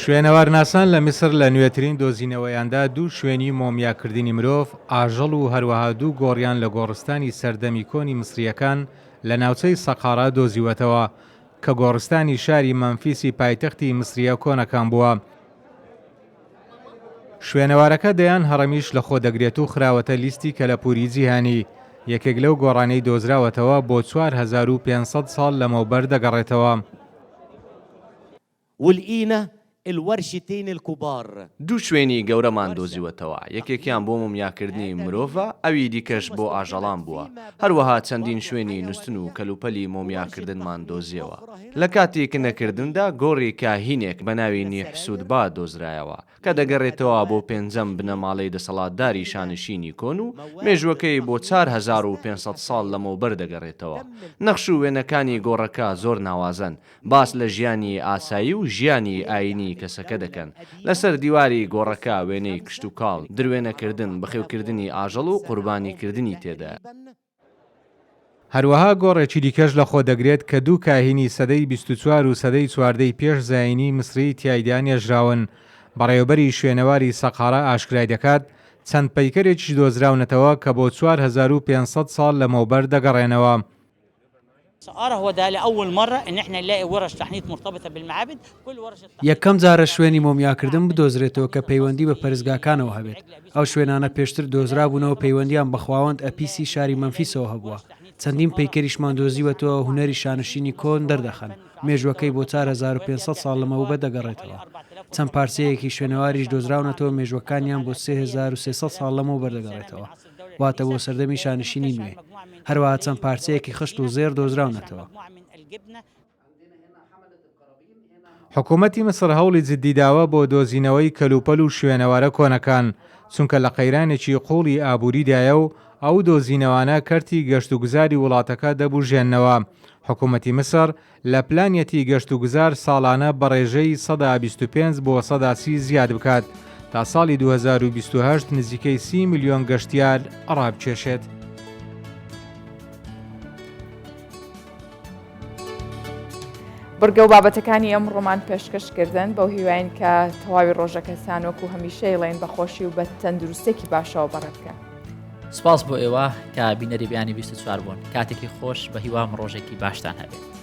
شوێنەوارناسان لە میسر لە نوێترین دۆزینەوەیاندا دوو شوێنی مۆمیاکردنی مرۆڤ، ئاژەڵ و هەروەها دوو گۆڕیان لە گۆڕستانی سەردەمی کۆنی میسرییەکان لە ناوچەی سەقارا دۆزیوەتەوە، کە گۆڕستانی شاری مەمفیسی پایتەختی میسرییە کۆنەکان بووە. شوێنەوارەکە دەیان هەڕەمیش لەخۆ دەگرێت و خراوەتە لیستی کەلەپووری جیهانی، یەکێک لەو گۆڕانەی دۆزراوەتەوە بۆ 4500 ساڵ لەمەوبەر دەگەڕێتەوە.
دوو شوێنی گەورەمان دۆزیوەتەوە، یەکێکیان بۆ مۆمیاکردنی مرۆڤە، ئەوی دیکەش بۆ ئاژەڵان بووە، هەروەها چەندین شوێنی نوستن و کەلوپەلی مۆمیاکردنمان دۆزیەوە. لە کاتی کنەکردندا گۆڕی کاهینێک بە ناوی نیحسودبا دۆزرایەوە، کە دەگەرێتەوە بۆ پێنجەم بنەماڵەی دەسەڵاتداری شانشینی کۆن و مێژووەکەی بۆ 4500 ساڵ لەمەوبەر دەگەڕێتەوە. نەخش و وێنەکانی گۆڕەکە زۆر ناوازەن، باس لە ژیانی ئاسایی و ژیانی ئایینی کەسەکە دەکەن. لەسەر دیواری گۆڕەکە وێنەی کشتوکاڵ، دروێنەکردن، بەخێوکردنی ئاژەڵ و قوربانیکردنی تێدایە.
هەروەها گۆڕێکی دیکەش لەخۆ دەگرێت کە دوو کاهینی سەدەی 24 و سەدەی چواردەی پێش زایینی میسری تیایدا نێژراون. بەڕێوەبەری شوێنەواری سەقارە ئاشکرای دەکات، چەند پەیکەرێکیش دۆزراونەتەوە کە بۆ 4500 ساڵ لەمەوبەر دەگەڕێنەوە.
یەکەم جارە شوێنی مۆمیاکردن بدۆزرێتەوە کە پەیوەندی بە پەرستگاکانەوە هەبێت، ئەو شوێنانە پێشتر دۆزرابوونەوە پەیوەندییان بە خواوەند ئەپیسی شاری مەمفیسەوە هەبووە، چەندین پەیکەریشمان دۆزیوەتەوە هونەری شانشینی کۆن دەردەخەن، مێژووەکەی بۆ 4500 ساڵ لەمەوبەر دەگەڕێتەوە. چەند پارچەیەکی شوێنەواریش دۆزراونەتەوە مێژووەکانیان بۆ 3300 ساڵ لەمەوبەر دەگەڕێتەوە، واتە بۆ سەردەمی شانشینی نوێ. هەروەها چەند پارچەیەکی خشت و زێڕ دۆزراونەتەوە.
حکومەتی میسڕ هەوڵی جددی داوە بۆ دۆزینەوەی کەلوپەل و شوێنەوارە کۆنەکان، چونکە لە قەیرانێکی قووڵی ئابووریدایە و ئەو دۆزینەوانە کەرتی گەشتوگوزاری وڵاتەکە دەبوژێننەوە. حکومەتی میسڕ لە پلانیەتی گەشتوگوزار ساڵانە بەڕێژەی 25% بۆ 30% زیاد بکات تا ساڵی 2028 نزیکەی 30 ملیۆن گەشتیار ڕابکێشێت.
بڕگە و بابەتەکانی ئەمڕۆمان پێشکەش کردن بەو هیواین کە تەواوی ڕۆژەکەتان وەکو هەمیشە ئەیڵێین بە خۆشی و بە تەندروستێکی باشەوە بەڕێ بکەن.
سپاس بۆ ئێوە کە بینەری بەیانی 24 بوون کاتێکی خۆش بە هیوام ڕۆژێکی باشتان هەبێت.